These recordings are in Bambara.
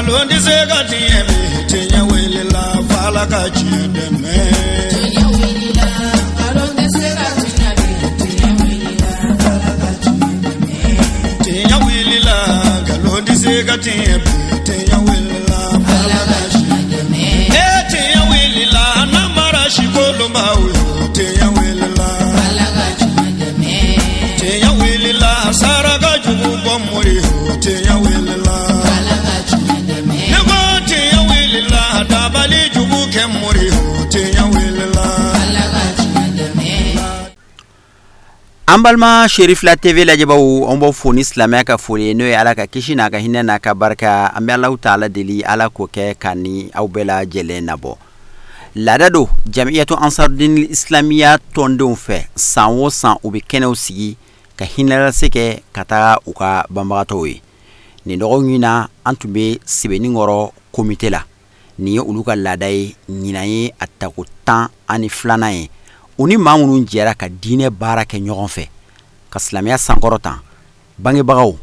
Nkalon tɛ se ka tiɲɛ bi, tiɲɛ wulila f'Ala ka tiɲɛ dɛmɛ. Tiɲɛ wulila, nkalon tɛ se ka tiɲɛ bi, tiɲɛ wulila, Ala ka tiɲɛ dɛmɛ. Tiɲɛ wulila, nkalon tɛ se ka tiɲɛ bi, tiɲɛ wulila Ala ka tiɲɛ dɛmɛ. E tiɲɛ wulila, namara sikolonbaw yo, tiɲɛ wulila. Ala ka tiɲɛ dɛmɛ. Tiɲɛ wulila, saraka jugu bɔ mori yo, tiɲɛ wulila. Ala ka tiɲɛ dɛmɛ. Ne ko tiɲɛ wulila, dabali jugu kɛ mori yo, tiɲɛ wulila. Ala ka tiɲɛ dɛmɛ. An balima Cherifla TV lajɛbaw, an b'aw fo ni silamɛya ka foli ye, n'o ye Ala ka kisi n'a ka hinɛ n'a ka barika. An bɛ Alahu taala deli, Ala k'o kɛ ka ni aw bɛɛ lajɛlen nabɔ. Laada don Jamiyatu Ansarudin Islamiya tɔndenw fɛ, san o san u bɛ kɛnɛw sigi ka hinɛlase kɛ ka taga u ka banbagatɔw ye. Nin dɔgɔkun in na, an tun bɛ Sebeninkɔrɔ komite la. Nin ye olu ka laada ye. Ɲinan ye a tako 12nan ye. U ni maa minnu jɛra ka diinɛ baara kɛ ɲɔgɔn fɛ ka silamɛya sankɔrɔta, bangebagaw,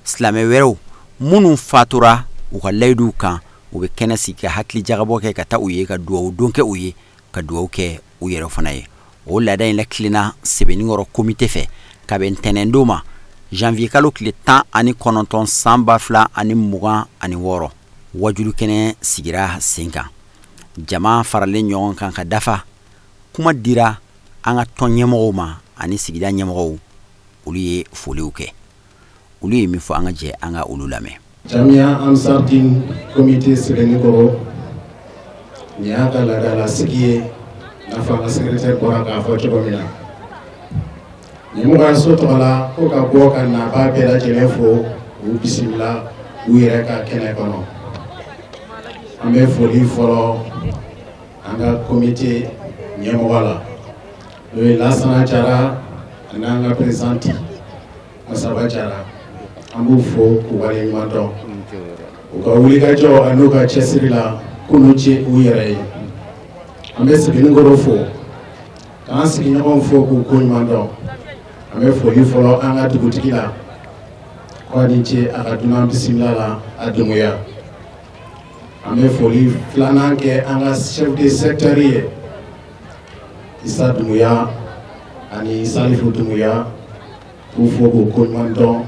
silamɛ wɛrɛw minnu fatura u ka layiduw kan, u bɛ kɛnɛ sigi ka hakili jagabɔ kɛ ka taa u ye, ka dugawu don kɛ u ye, ka dugawu kɛ u yɛrɛ fana ye. O laada in latilenna Sebeninkɔrɔ komite fɛ ka bɛn ntɛnɛndon ma, janvier kalo tile 19 san 2026. Wajulu kɛnɛ sigira sen kan, jama faralen ɲɔgɔn kan ka dafa. Kuma dira an ka tɔn ɲɛmɔgɔw ma ani sigida ɲɛmɔgɔw. Olu ye foliw kɛ. Olu ye min fɔ, an ka jɛ an ka olu lamɛn. Jamiya Ansardine comité Sebenikɔrɔ, nin y'a ka laadalasigi ye, n'a fɔ an ka secrétaire bɔra k'a fɔ cogo min na. Ɲɛmɔgɔyaso tɔgɔ la ko ka bɔ ka nabaa bɛɛ lajɛlen fo k'u bisimila u yɛrɛ ka kɛnɛ kɔnɔ. An bɛ foli fɔlɔ an ka comité ɲɛmɔgɔ la, n'o ye Lasana Jara ani an ka présidente Masaba Jara. An b'u fo k'u waleɲuman dɔn u ka wulikajɔ an'u ka cɛsiri la, k'u n'u ce u yɛrɛ ye. An bɛ Sebenikɔrɔ fo k'an sigiɲɔgɔnw fo k'u ko ɲuman dɔn. An bɛ foli fɔlɔ an ka dugutigi la, k'a ni ce a ka dunan bisimila la a Dunbuya. An bɛ foli filanan kɛ an ka chef de secteur ye, Isa Dunbuya ani Salifu Dunbuya, k'u fo k'u ko ɲuman dɔn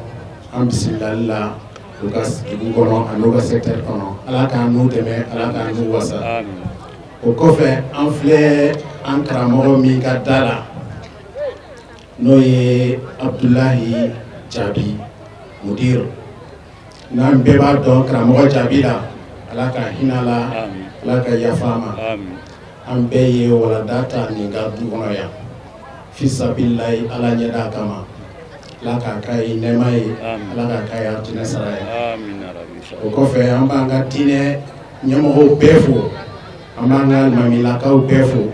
an bisimilali la u ka dugu kɔnɔ ani n'u ka secteur kɔnɔ. Ala k'an n'u dɛmɛ, Ala k'an n'u wasa. O kɔfɛ, an filɛ an karamɔgɔ min ka da la, n'o ye Abudulayi Jaabi mudir, n'an bɛɛ b'a dɔn karamɔgɔ Jaabi la. Ala ka hinɛ la, Ala ka yafa a ma. An bɛɛ ye walanda ta nin ka du kɔnɔ yan fisabilayi, Ala ɲɛda kama. Ala k'a k'a ye nɛɛma ye, Ala k'a k'a ye arijinɛ sara ye. O kɔfɛ, an b'an ka diinɛ ɲɛmɔgɔw bɛɛ fo, an b'an ka alimamilakaw bɛɛ fo,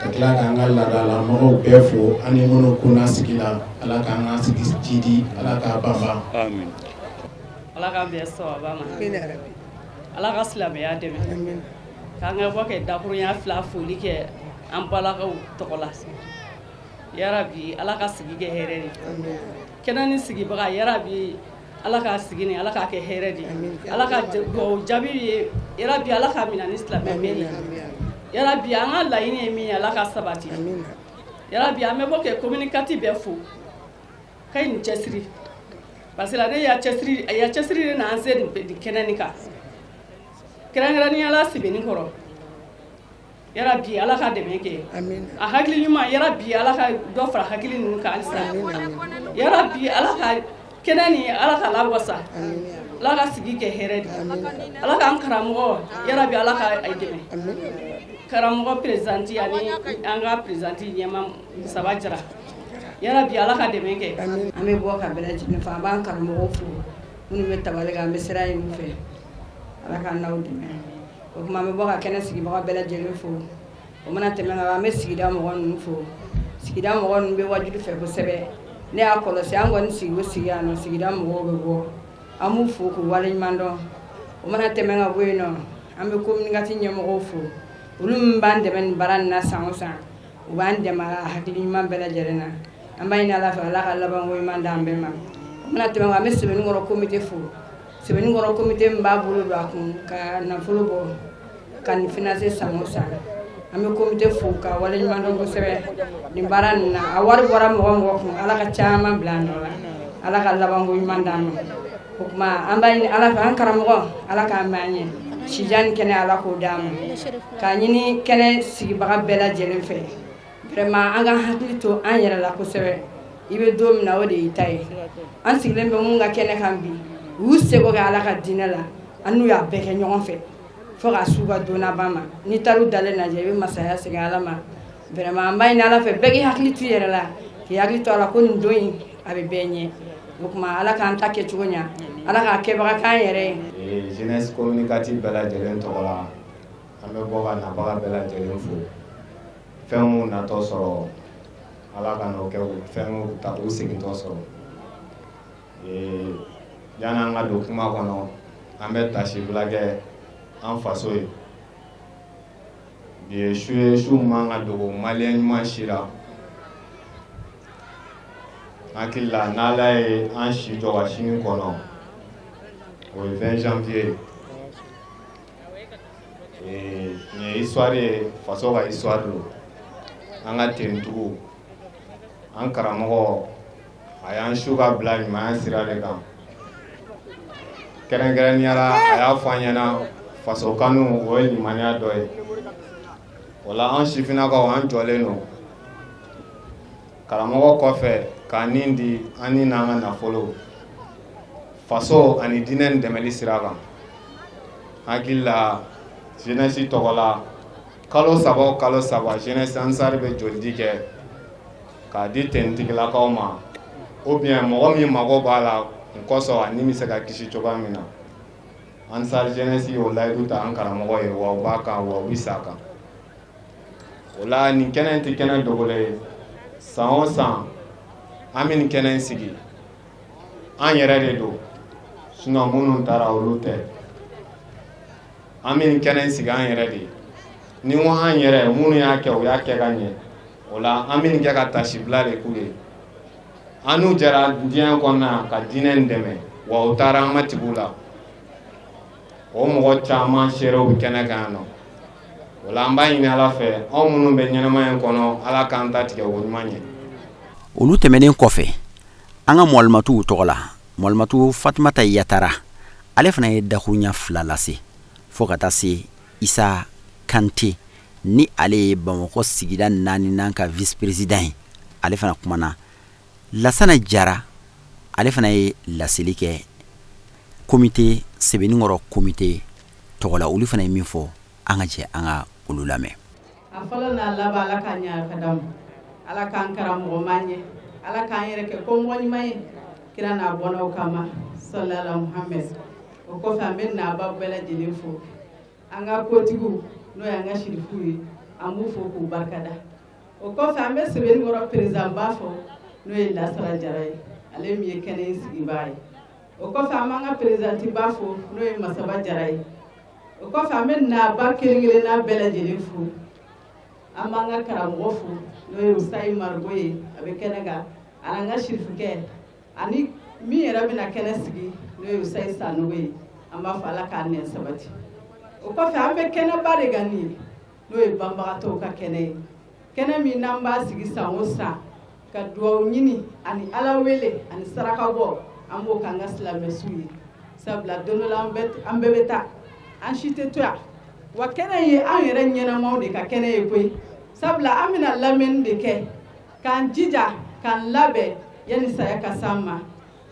ka tila k'an ka laadalamɔgɔw bɛɛ fo ani minnu kunna sigi la. Ala k'an ka sigi jidi, Ala k'a banban. Ala k'an bɛn sawaba ma, Ala ka silamɛya dɛmɛ. K'an ka bɔ kɛ dakurunya fila foli kɛ an balakaw tɔgɔ la. Yarabi, Ala ka sigi kɛ hɛrɛ de. Kɛnɛ ni sigibaga, yarabi, Ala ka sigi ni Ala k'a kɛ hɛrɛ de. Ala ka dugawu jaabi ye. Yarabi, Ala ka minɛ ni silamɛ bɛɛ de. Yarabi, an ka laɲini ye min ye, Ala ka sabati. Yarabi, an bɛ bɔ kɛ commune 4 bɛɛ fo k'a ye nin cɛsiri, parce que la ne y'a cɛsiri, a y'a cɛsiri de n'an se nin kɛnɛ nin kan, kɛrɛnkɛrɛnnenya la Sebenikɔrɔ. Yarabi, Ala ka dɛmɛ kɛ. A hakili ɲuman, yarabi, Ala ka dɔ fara hakili ninnu kan halisa. Yarabi, Ala ka kɛnɛ nin, Ala ka lawasa, Ala ka sigi kɛ hɛrɛ de. Ala k'an karamɔgɔ, yarabi, Ala ka a dɛmɛ, karamɔgɔ présidente ani an ka présidente ɲɛma Saba Jara. Yarabi, Ala ka dɛmɛ kɛ. An bɛ bɔ ka bɛɛ lajɛlen fo. An b'an karamɔgɔw fo, minnu bɛ tabali kan, an bɛ sira ɲini u fɛ. Ala k'an n'aw dɛmɛ. O tuma, an bɛ bɔ ka kɛnɛ sigibaga bɛɛ lajɛlen fo. O mana tɛmɛ kan, an bɛ sigida mɔgɔ ninnu fo. Sigida mɔgɔ ninnu bɛ wajulu fɛ kosɛbɛ. Ne y'a kɔlɔsi, an kɔni sigi o sigi yan nɔ, sigida mɔgɔw bɛ bɔ. An b'u fo k'u waleɲuman dɔn. O mana tɛmɛ ka bɔ yen nɔ, an bɛ commune 4 ɲɛmɔgɔw fo, olu min b'an dɛmɛ nin baara nin na san o san. U b'an dɛmɛ a hakili ɲuman bɛɛ lajɛlen na. An b'a ɲini Ala fɛ, Ala ka labanko ɲuman d'an bɛɛ ma. O mana tɛmɛ, an bɛ Sebenikɔrɔ comité fo. Sebenikɔrɔ komite min b'a bolo don a kun ka nafolo bɔ ka nin financer san o san, an bɛ komite fo ka waleɲuman dɔn kosɛbɛ nin baara nin na. A wari bɔra mɔgɔ mɔgɔ kun, Ala ka caman bila a nɔ la, Ala ka labanko ɲuman d'an ma. O tuma an b'a ɲini Ala fɛ, an karamɔgɔ, Ala k'an mɛn an ɲɛ, sijan ni kɛnɛ, Ala k'o d'an ma. K'a ɲini kɛnɛ sigibaga bɛɛ lajɛlen fɛ, vraiment an ka hakili to an yɛrɛ la kosɛbɛ. I bɛ don min na, o de y'i ta ye. An sigilen bɛ mun ka kɛnɛ kan bi, u y'u seko kɛ Ala ka diinɛ la, an n'u y'a bɛɛ kɛ ɲɔgɔn fɛ fo ka s'u ka don laban ma. N'i taar'u dalen lajɛ, i bɛ masaya segin Ala ma. Vraiment an b'a ɲini Ala fɛ, bɛɛ k'i hakili to i yɛrɛ la, k'i hakili to a la ko nin don in a bɛ bɛɛ ɲɛ. O tuma Ala k'an ta kɛcogo ɲɛ, Ala k'a kɛbaga k'an yɛrɛ ye. Jeunesse communicative bɛɛ lajɛlen tɔgɔ la, an bɛ bɔ ka nabaga bɛɛ lajɛlen fo. Fɛn mun natɔ sɔrɔ, Ala ka n'o kɛ fɛn ta u segintɔ sɔrɔ. Yanni an ka don kuma kɔnɔ, an bɛ tasibila kɛ an faso ye. Bi ye su ye, su man ka dogo maliyɛn ɲuman si la. Hakili la, n'Ala ye an si jɔ ka sini kɔnɔ, o ye 20 janvier ye. Nin ye histoire ye, faso ka histoire don. An ka tenitigiw, an karamɔgɔ, a y'an su ka bila ɲumanya sira de kan. Kɛrɛnkɛrɛnnenya la, a y'a fɔ an ɲɛna, faso kanu, o ye limaniya dɔ ye. O la, an sifinnakaw, an jɔlen don karamɔgɔ kɔfɛ k'an nin di, an ni n'an ka nafolo, faso ani diinɛ nin dɛmɛli sira kan. Hakili la, jeunesse tɔgɔ la, kalo 3 o kalo 3, jeunesse ansari bɛ jolidi kɛ k'a di tenitigilakaw ma, ou bien mɔgɔ min mago b'a la n kɔsɔn, a ni bɛ se ka kisi cogoya min na. Ansar jeunesse y'o layidu ta an karamɔgɔ ye, wa u b'a kan, wa u bɛ sa kan o la. Nin kɛnɛ in tɛ kɛnɛ dogolen ye. San o san, an bɛ nin kɛnɛ in sigi, an yɛrɛ de don, sinon minnu taara, olu tɛ. An bɛ nin kɛnɛ in sigi an yɛrɛ de ye. Ni n ko an yɛrɛ, minnu y'a kɛ, u y'a kɛ ka ɲɛ. O la, an bɛ nin kɛ ka tasibila de k'u ye. An n'u jɛra diɲɛ kɔnɔna ka diinɛ in dɛmɛ, wa u taara, an ma tigɛ u la. O mɔgɔ caman seerew bɛ kɛnɛ kan yan nɔ. O la, an b'a ɲini Ala fɛ, anw minnu bɛ ɲɛnamaya in kɔnɔ, Ala k'an ta tigɛ o ɲuman ye. Olu tɛmɛnen kɔfɛ, an ka mɔlimatuw tɔgɔ la, mɔlimatu Fatumata Yatara, ale fana ye dakuruɲa 2 lase fo ka taa se Isa Kante, ni ale ye Bamakɔ sigida naaninan ka vice président ye, ale fana kumana. Lasana Jara, ale fana ye laseli kɛ komite Sebenikɔrɔ komite tɔgɔ la. Olu fana ye min fɔ, an ka jɛ an ka olu lamɛn. A fɔlɔ n'a laban, Ala k'an ɲɛ ka d'an ma, Ala k'an karamɔgɔ man ɲɛ, Ala k'an yɛrɛ kɛ komɔgɔ ɲuman ye kira n'a bɔnnaw kama, salala Muhammed. O kɔfɛ, an bɛ naba bɛɛ lajɛlen fo, an ka kotigiw, n'o y'an ka sirifuw ye, an b'u fo k'u barikada. O kɔfɛ, an bɛ Sebenikɔrɔ président ba fo, n'o ye Lasara Jara ye, ale min ye kɛnɛ in sigibaa ye. O kɔfɛ, an b'an ka présidente ba fo, n'o ye Masaba Jara ye. O kɔfɛ, an bɛ naba kelen kelenna bɛɛ lajɛlen fo. An b'an ka karamɔgɔ fo, n'o ye Usayi Marigo ye, a bɛ kɛnɛ kan, ani an ka sirifukɛ, ani min yɛrɛ bɛna kɛnɛ sigi, n'o ye Usayi Sanogo ye. An b'a fɔ Ala k'a nɛ sabati. O kɔfɛ, an bɛ kɛnɛba de kan nin ye, n'o ye banbagatɔw ka kɛnɛ ye, kɛnɛ min n'an b'a sigi san o san ka dugawu ɲini ani Ala wele ani saraka bɔ. An b'o k'an ka silamɛsiw ye, sabula don dɔ la, an bɛɛ bɛ taa, an si tɛ to yan. Wa kɛnɛ ye an yɛrɛ ɲɛnamaw de ka kɛnɛ ye koyi, sabula an bɛna lamɛnni de kɛ k'an jija k'an labɛn yanni saya ka s'an ma.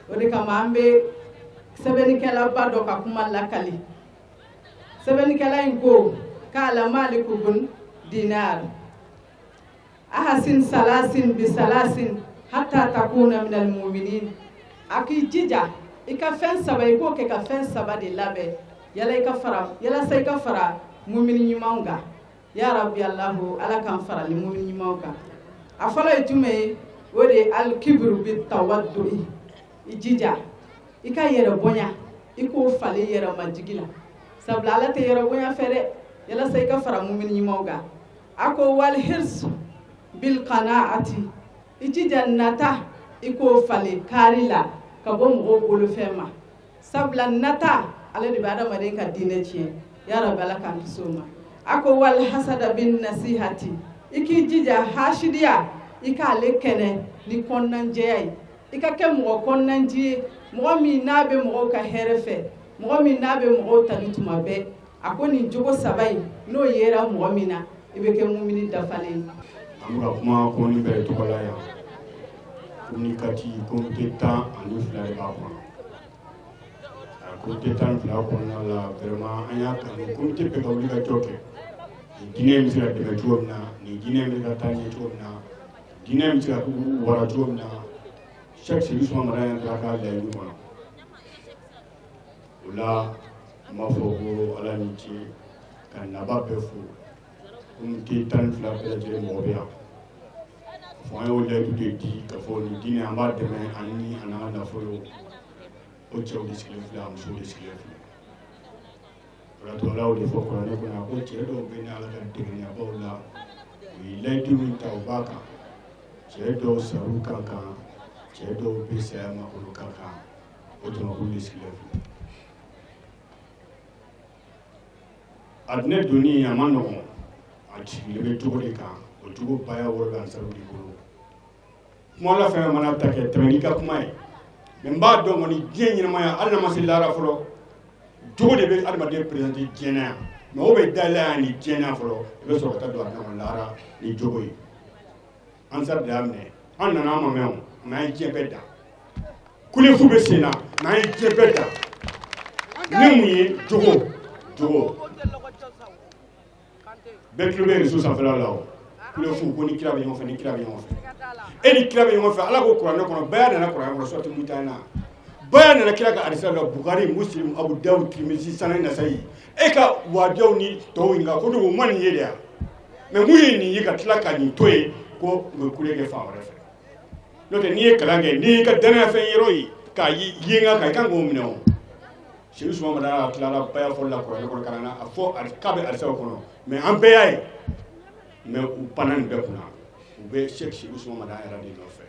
O de kama, an bɛ sɛbɛnnikɛlaba dɔ ka kuma lakali. Sɛbɛnnikɛla in ko k'ala Maliku bun Dinar: ahasin salasin bi salasin hatta takuna minal muminin. A k'i jija, i ka fɛn saba, i k'o kɛ ka fɛn saba de labɛn yala i ka fara, yalasa i ka fara mumini ɲumanw kan. Ya Rabbi Alahu, Ala k'an farali mumini ɲumanw kan. A fɔlɔ ye jumɛn ye? O de ye alikibiru bi tawaddu'i. I jija i ka yɛrɛ bonya, i k'o falen yɛrɛ majigi la, sabula Ala tɛ yɛrɛ bonya fɛ dɛ, yalasa i ka fara mumini ɲumanw kan. A ko wal hirsu bil qanaati, i jija nata, i k'o falen kaari la ka bɔ mɔgɔw bolofɛn ma. Sabula nata ale de bɛ adamaden ka diinɛ tiɲɛ. Ya rabi, Ala k'an kisi o ma. A ko wal hasada bin nasihati, i k'i jija hasidiya, i k'ale kɛlɛ ni kɔnɔnajɛya ye. I ka kɛ mɔgɔ kɔnɔnanji ye, mɔgɔ min n'a bɛ mɔgɔw ka hɛrɛ fɛ, mɔgɔ min n'a bɛ mɔgɔw tanu tuma bɛɛ. A ko nin jogo saba in, n'o yera mɔgɔ min na, i bɛ kɛ mumini dafalen ye. An bɛ ka kuma commune bɛɛ de tɔgɔ la yan. Commune 4, comité 12 de b'a kɔnɔ. A comité 12 kɔnɔna la, vraiment, an y'a kanu comité bɛɛ ka wuli ka jɔ kɛ nin diinɛ in bɛ se ka dɛmɛ cogo min na, nin diinɛ in bɛ se ka taa ɲɛ cogo min na, diinɛ in bɛ se ka wara cogo min na. Cheikh Seydou Ousmane Madani taara k'a laɲini kɔnɔ o la. N b'a fɔ ko Ala ni ce ka naba bɛɛ fo. Comité 12 bɛɛ lajɛlen mɔgɔ bɛ yan fɔ. An y'o layidu de di ka fɔ nin diinɛ, an b'a dɛmɛ ani a n'an ka nafolo. O cɛw de sigilen filɛ, a musow de sigilen filɛ. O la to, Ala y'o de fɔ kuranɛ kɔnɔ. A ko cɛ dɔw bɛ ne Ala ka dɛmɛyabaw la, u ye layidu min ta, u b'a kan. Cɛ dɔw sar'u kan kan, cɛ dɔw bɛ saya ma olu kan kan. O jamakulu de sigilen filɛ. Alijinɛ donni a ma nɔgɔn, a sigilen bɛ cogo de kan. O cogo baya wɔɔrɔ bɛ ansaru de bolo. Kuma la, fɛn mana ta kɛ, tɛmɛ n'i ka kuma ye. Mɛ n b'a dɔn kɔni, diɲɛ ɲɛnamaya, hali n'a ma se lahara fɔlɔ, jogo de bɛ adamaden présenter diɲɛ na yan. Mɛ o bɛ da la yan ni diɲɛ na fɔlɔ, i bɛ sɔrɔ ka taa don alijinɛ kɔnɔ lahara ni jogo ye. Ansar de y'a minɛ. An nana, an ma mɛn o, mɛ an ye diɲɛ bɛɛ da. Kulefu bɛ sen na, mɛ an ye diɲɛ bɛɛ da ni mun ye? Jogo, jogo. Bɛɛ tulo bɛ réseau sanfɛla la. O kulefu ko ni kira bɛ ɲɔgɔn fɛ, ni kira bɛ ɲɔgɔn fɛ, e ni kira bɛ ɲɔgɔn fɛ. Ala ko kuranɛ kɔnɔ, bɛɛ nana kuranɛ kɔnɔ, suratu Mutahina, baya nana kira ka hadisa la, Bukari, Muslim, Abu Dawud, Tirmidhi, Sanan Nasayi. E ka wajiyaw ni tɔw ɲininka ko o ma nin ye de yan. Mɛ mun ye nin ye ka tila ka nin to yen ko u bɛ kule kɛ fan wɛrɛ fɛ? N'o tɛ, n'i ye kalan kɛ, n'i y'i ka danaya fɛn yɔrɔ ye k'a ye n ka kan, i kan k'o minɛ. O Seydou Suma Madani tilala baya fɔli la kuranɛ kɔnɔ ka na a fɔ k'a bɛ hadisaw kɔnɔ. Mɛ an bɛɛ y'a ye, mɛ u panna nin bɛɛ kunna, u bɛ Cheikh Seydou Suma Madani yɛrɛ de nɔfɛ.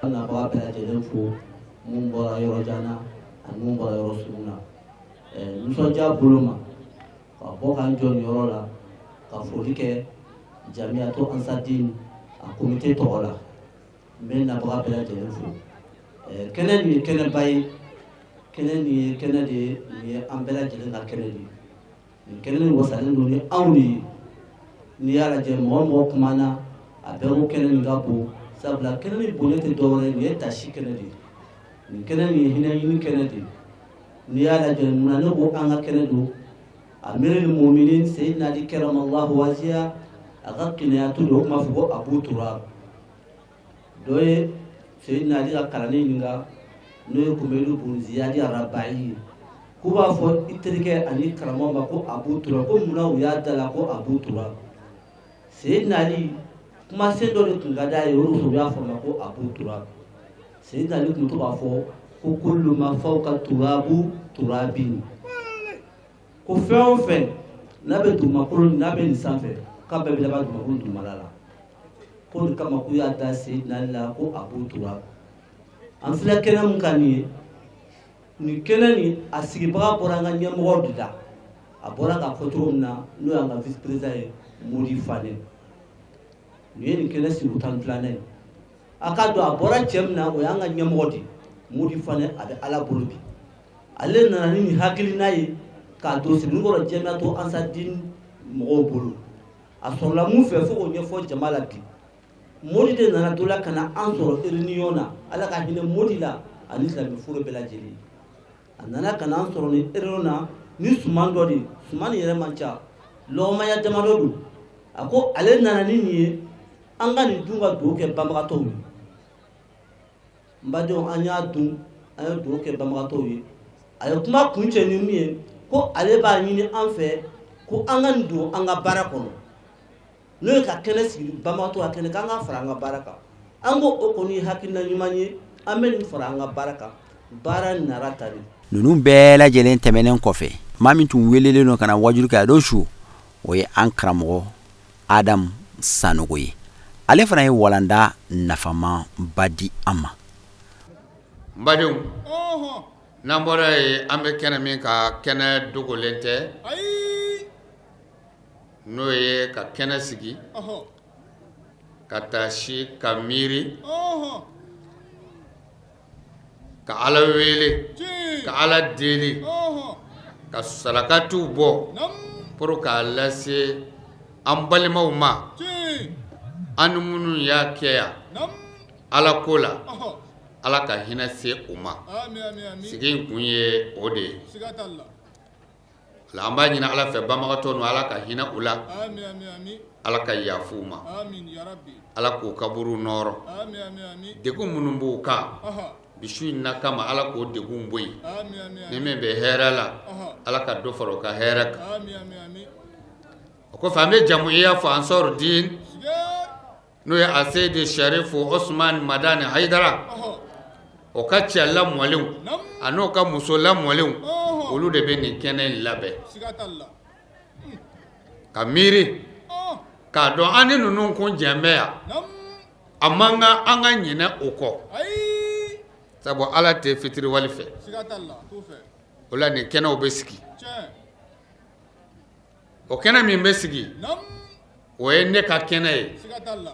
An nabaga bɛɛ lajɛlen fo, mun bɔra yɔrɔ jan na ani mun bɔra yɔrɔ surun na. Nisɔndiya bolo ma ka bɔ k'an jɔ nin yɔrɔ la ka foli kɛ Jamiyatu Ansadin a komite tɔgɔ la. N bɛ nabaga bɛɛ lajɛlen fo. Kɛnɛ nin ye kɛnɛba ye, kɛnɛ nin ye kɛnɛ de ye, nin ye an bɛɛ lajɛlen ka kɛnɛ de ye. Nin kɛnɛ nin wasalen don ni anw de ye. N'i y'a lajɛ, mɔgɔ o mɔgɔ kumana, a bɛɛ ko kɛnɛ nin ka bon, sabula kɛnɛ nin bonya tɛ dɔwɛrɛ ye, nin ye tasi kɛnɛ de ye, nin kɛnɛ nin ye hinɛ ɲini kɛnɛ de ye. N'i y'a lajɛ, munna ne ko an ka kɛnɛ don? Amiril muminin Seyidina Ali karamallahu wajiya, a ka kinayatu don, o tun b'a fɔ ko Abu Turab. Dɔ ye Seyidina Ali ka kalanden ɲininka, n'o ye Kumelu bun Ziyadi Arabayi ye, k'u b'a fɔ i terikɛ ani karamɔgɔ ma ko Abu Turab, ko munna u y'a da la ko Abu Turab? Seyidina Ali kumasen dɔ de tun ka d'a ye, o de kosɔn u y'a fɔ a ma ko Abu Turab. Seyidina Ali tun bɛ to k'a fɔ ko kullu ma fawqa turabu turabin, ko fɛn o fɛn n'a bɛ dugumakolo, n'a bɛ nin sanfɛ, k'a bɛɛ bɛ laban dugumakolo dugumala la. K'o de kama k'u y'a da Seyidina Ali la ko Abu Turab. An filɛ kɛnɛ mun kan nin ye, nin kɛnɛ nin a sigibaga bɔra an ka ɲɛmɔgɔ de la. A bɔra k'a fɔ cogo min na, n'o y'an ka vice président ye, Modi Fane. Nin ye nin kɛnɛ sigi 12nan ye. A k'a dɔn a bɔra cɛ min na, o y'an ka ɲɛmɔgɔ de ye, Modi Fane. A bɛ Ala bolo bi. Ale nana ni nin hakilina ye k'a don Sebenikɔrɔ Jamiyatu Ansadin mɔgɔw bolo. A sɔrɔla mun fɛ, fo k'o ɲɛfɔ jama la bi. Modi de nana dɔ la ka na an sɔrɔ réunion na. Ala ka hinɛ Modi la ani silamɛ furu bɛɛ lajɛlen. A nana ka na an sɔrɔ ni réunion na ni suman dɔ de ye. Suman nin yɛrɛ man ca, lɔgɔmaya damadɔ don. A ko ale nana ni nin ye, an ka nin dun ka dugawu kɛ banbagatɔw ye. N badenw, an y'a dun, an ye dugawu kɛ banbagatɔw ye. A ye kuma kuncɛ ni min ye, ko ale b'a ɲini an fɛ ko an ka nin don an ka baara kɔnɔ, n'o ye ka kɛnɛ sigi banbagatɔ ka kɛnɛ, k'an ka fara an ka baara kan. An ko o kɔni ye hakilina ɲuman ye, an bɛ nin fara an ka baara kan. Baara nara tari. Ninnu bɛɛ lajɛlen tɛmɛnen kɔfɛ, maa min tun welelen don ka na wajuli kɛ a don su, o ye an karamɔgɔ Adamu Sanogo ye. Ale fana ye walanda nafamaba di an ma. N badenw, N'an bɔra yen, an bɛ kɛnɛ min kan, kɛnɛ dogolen tɛ, n'o ye ka kɛnɛ sigi, ka taasi, ka miiri, ka Ala wele, ka Ala deli, ka sarakatiw bɔ pour k'a lase an balimaw ma, an ni minnu y'a kɛ yan Ala ko la. Ala ka hinɛ se u ma. Sigi in kun ye o de ye. An b'a ɲini Ala fɛ banbagatɔ ninnu Ala ka hinɛ u la, Ala ka yafa u ma, Ala k'u kaburu nɔɔrɔ, degun minnu b'u kan bi su in na kama Ala k'o degun bɔ yen, ni min bɛ hɛrɛ la Ala ka dɔ fara o ka hɛrɛ kan. O kɔfɛ an bɛ jamuiya fo Ansɔru diin n'o ye Aseyidi Sɛrifu Osumani Madani Hayidara o ka cɛ lamɔlenw a n'o ka muso lamɔlenw olu de bɛ nin kɛnɛ in labɛn ka miiri k'a dɔn an ni ninnu kun jɛn bɛ yan a man kan an ka ɲinɛ o kɔ sabu Ala tɛ fitiriwale fɛ o la nin kɛnɛw bɛ sigi o kɛnɛ min bɛ sigi o ye ne ka kɛnɛ ye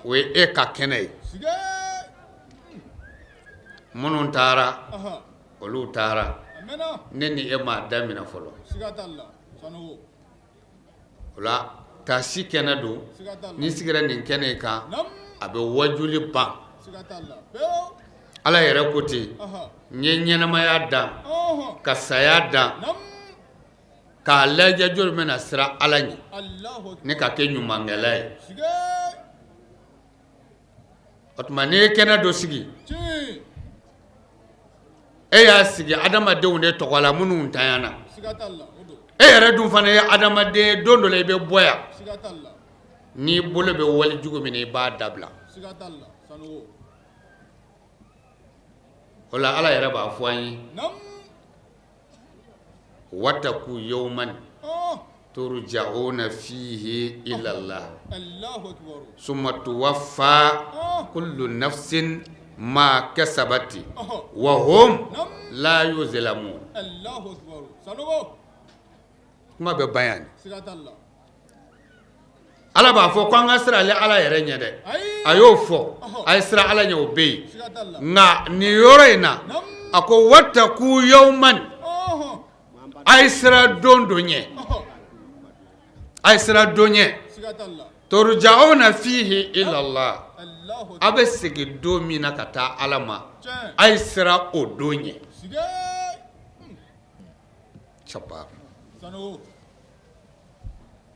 o ye e ka kɛnɛ ye minnu taara olu taara ne ni e m'a daminɛ fɔlɔ o la taasi kɛnɛ don n'i sigira nin kɛnɛ in kan a bɛ wajuli ban ala yɛrɛ ko ten n ye ɲɛnamaya dan ka saya dan k'a lajɛ jɔni bɛna siran ala ɲɛ ni ka kɛ ɲumankɛla ye o tuma n'i ye kɛnɛ dɔ sigi e y'a sigi adamadenw de tɔgɔ la minnu ntanyana e yɛrɛ dun fana ye adamaden ye don dɔ la i bɛ bɔ yan n'i bolo bɛ wale jugu min i b'a dabila o la ala yɛrɛ b'a fɔ an ye wataku yawman turja'una fihi ila Allah summa tuwaffa kullu nafsin ma kasabati wa hum la yuzlamun kuma bɛ ban yan ala b'a fɔ ko an ka siran ale ala yɛrɛ ɲɛ dɛ a y'o fɔ a ye siran ala ɲɛ o bɛ yen nka nin yɔrɔ in na a ko wataku yawman a ye siran don dɔ ɲɛ a ye siran don ɲɛ turja'una fihi ila Allah a bɛ segin don min na ka taa ala ma a ye siran o don ɲɛ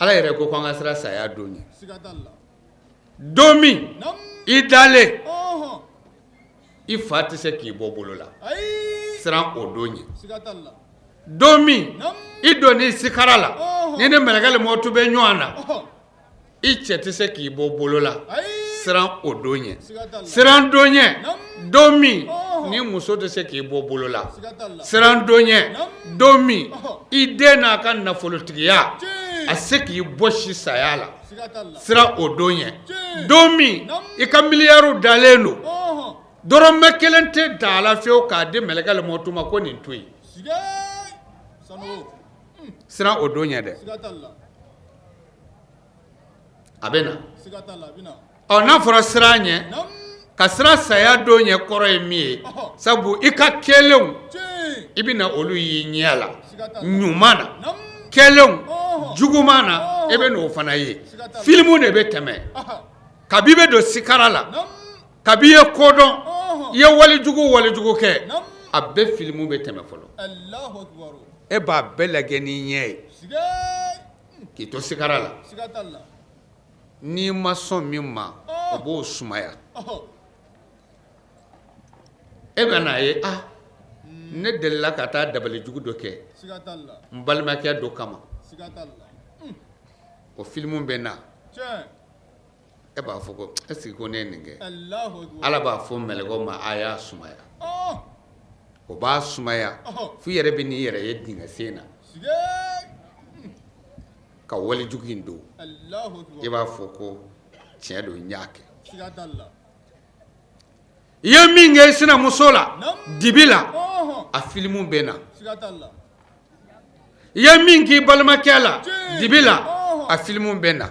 Ala yɛrɛ ko an ka siran saya don ɲɛ don min i dalen i fa tɛ se k'i bɔ bolo la siran o don ɲɛ don min i donni sikara la n'i ni mɛlɛkɛli mɔtu bɛ ɲɔgɔn na i cɛ tɛ se k'i bɔ bolo la siran o don ɲɛ siran don ɲɛ don min ni muso tɛ se k'i bɔ bolo la siran don ɲɛ don min i den n'a ka nafolotigiya a se k'i bɔsi saya la siran o don ɲɛ don min i ka miliyariw dalen don dɔrɔmɛ kelen tɛ da la fiyewu k'a di mɛlɛkɛli mɔtu ma ko nin to yen siran o don ɲɛ dɛ a bɛ na ɔ n'a fɔra siran ɲɛ ka siran saya don ɲɛ kɔrɔ ye min ye sabu i ka kɛlenw i bɛ na olu y'i ɲɛ la ɲuman na kɛlenw juguman na e bɛ n'o fana ye filimu de bɛ tɛmɛ kabi i bɛ don sikara la kabi i ye ko dɔn i ye walejugu walejugu kɛ a bɛɛ filimu bɛ tɛmɛ fɔlɔ e b'a bɛɛ lajɛ n'i ɲɛ ye k'i to sikara la n'i ma sɔn min ma o b'o sumaya e bɛ n'a ye ah ne delila ka taa dabalijugu dɔ kɛ n balimakɛ dɔ kama o filimu bɛ na e b'a fɔ ko est-ce que ko ne ye nin kɛ ala b'a fɔ mɛlɛkɛw ma a y'a sumaya o b'a sumaya f'i yɛrɛ bɛ n'i yɛrɛ ye dingɛ sen na ka walejugu in don i b'a fɔ ko tiɲɛ don n y'a kɛ i ye min kɛ i sinamuso la dibi la a filimu bɛ na I ye min k'i balimakɛ la dibi la, a filimu bɛ na.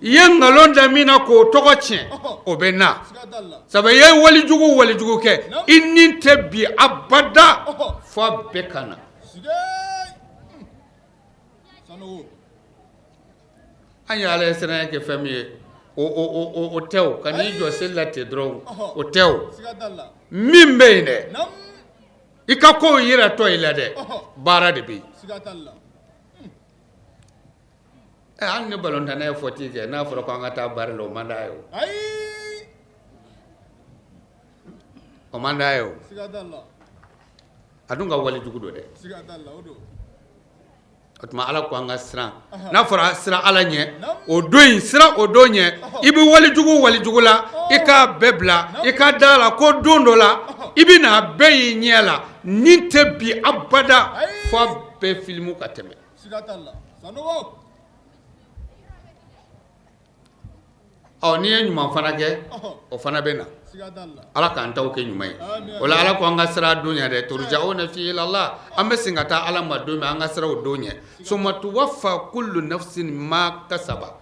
I ye nkalon da min na k'o tɔgɔ tiɲɛ, o bɛ na. Sabu i ye walijugu walijugu kɛ, i ni tɛ bin abada fo a bɛɛ ka na. An ye ala ɲɛsiranya kɛ fɛn min ye, o tɛ o, ka n'i jɔ seli la ten dɔrɔn, o tɛ o. Min bɛ yen dɛ, i ka kow yiratɔ i la dɛ, baara de bɛ yen. Hali ni balontanna ye faute kɛ, n'a fɔra ko an ka taa baara la, o man d'a ye o, o man d'a ye o. A dun ka wale jugu don dɛ. O tuma ala ko an ka siran. N'a fɔra siran ala ɲɛ, o don in, siran o don ɲɛ, i bɛ walejugu walejugu la, i k'a bɛɛ bila, i ka da la ko don dɔ la i bɛ n'a bɛɛ y'i ɲɛ la. Ni tɛ bin abada fo a bɛɛ filimu ka tɛmɛ. Ɔ, n'i ye ɲuman fana kɛ, o fana bɛ na. Ala k'an taw kɛ ɲuman ye. O la ala ko an ka siran don ɲɛ dɛ. Turja'una fihi ilallah, an bɛ segin ka taa ala ma don min, an ka siran o don ɲɛ. Summa tuwaffa kullu nafsin ma kasaba,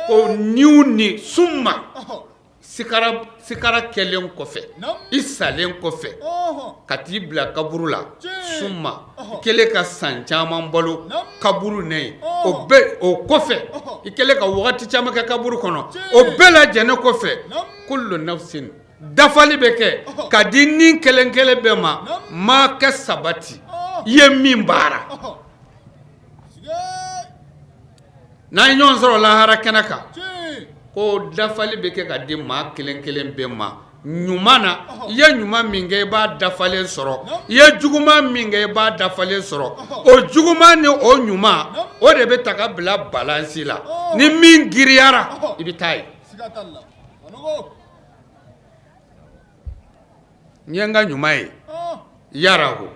ko niw ni summa sikara kɛlen kɔfɛ, i salen kɔfɛ ka t'i bila kaburu la, summa kɛlen ka san caman balo kaburu ne ye, o bɛɛ o kɔfɛ, i kɛlen ka wagati caman kɛ kaburu kɔnɔ, o bɛɛ lajɛlen kɔfɛ, kullu nafsin, dafali bɛ kɛ ka di ni kelen kelen bɛɛ ma, ma kasabati, i ye min baara. N'an ye ɲɔgɔn sɔrɔ lahara kɛnɛ kan, ko dafali bɛ kɛ ka di maa kelen kelen bɛɛ ma ɲuman na. I ye ɲuman min kɛ, i b'a dafalen sɔrɔ. I ye juguman min kɛ, i b'a dafalen sɔrɔ. O juguman ni o ɲuman, o de bɛ ta ka bila balansi la. Ni min giriyara, i bɛ taa yen. N ye n ka ɲuman ye yarahu,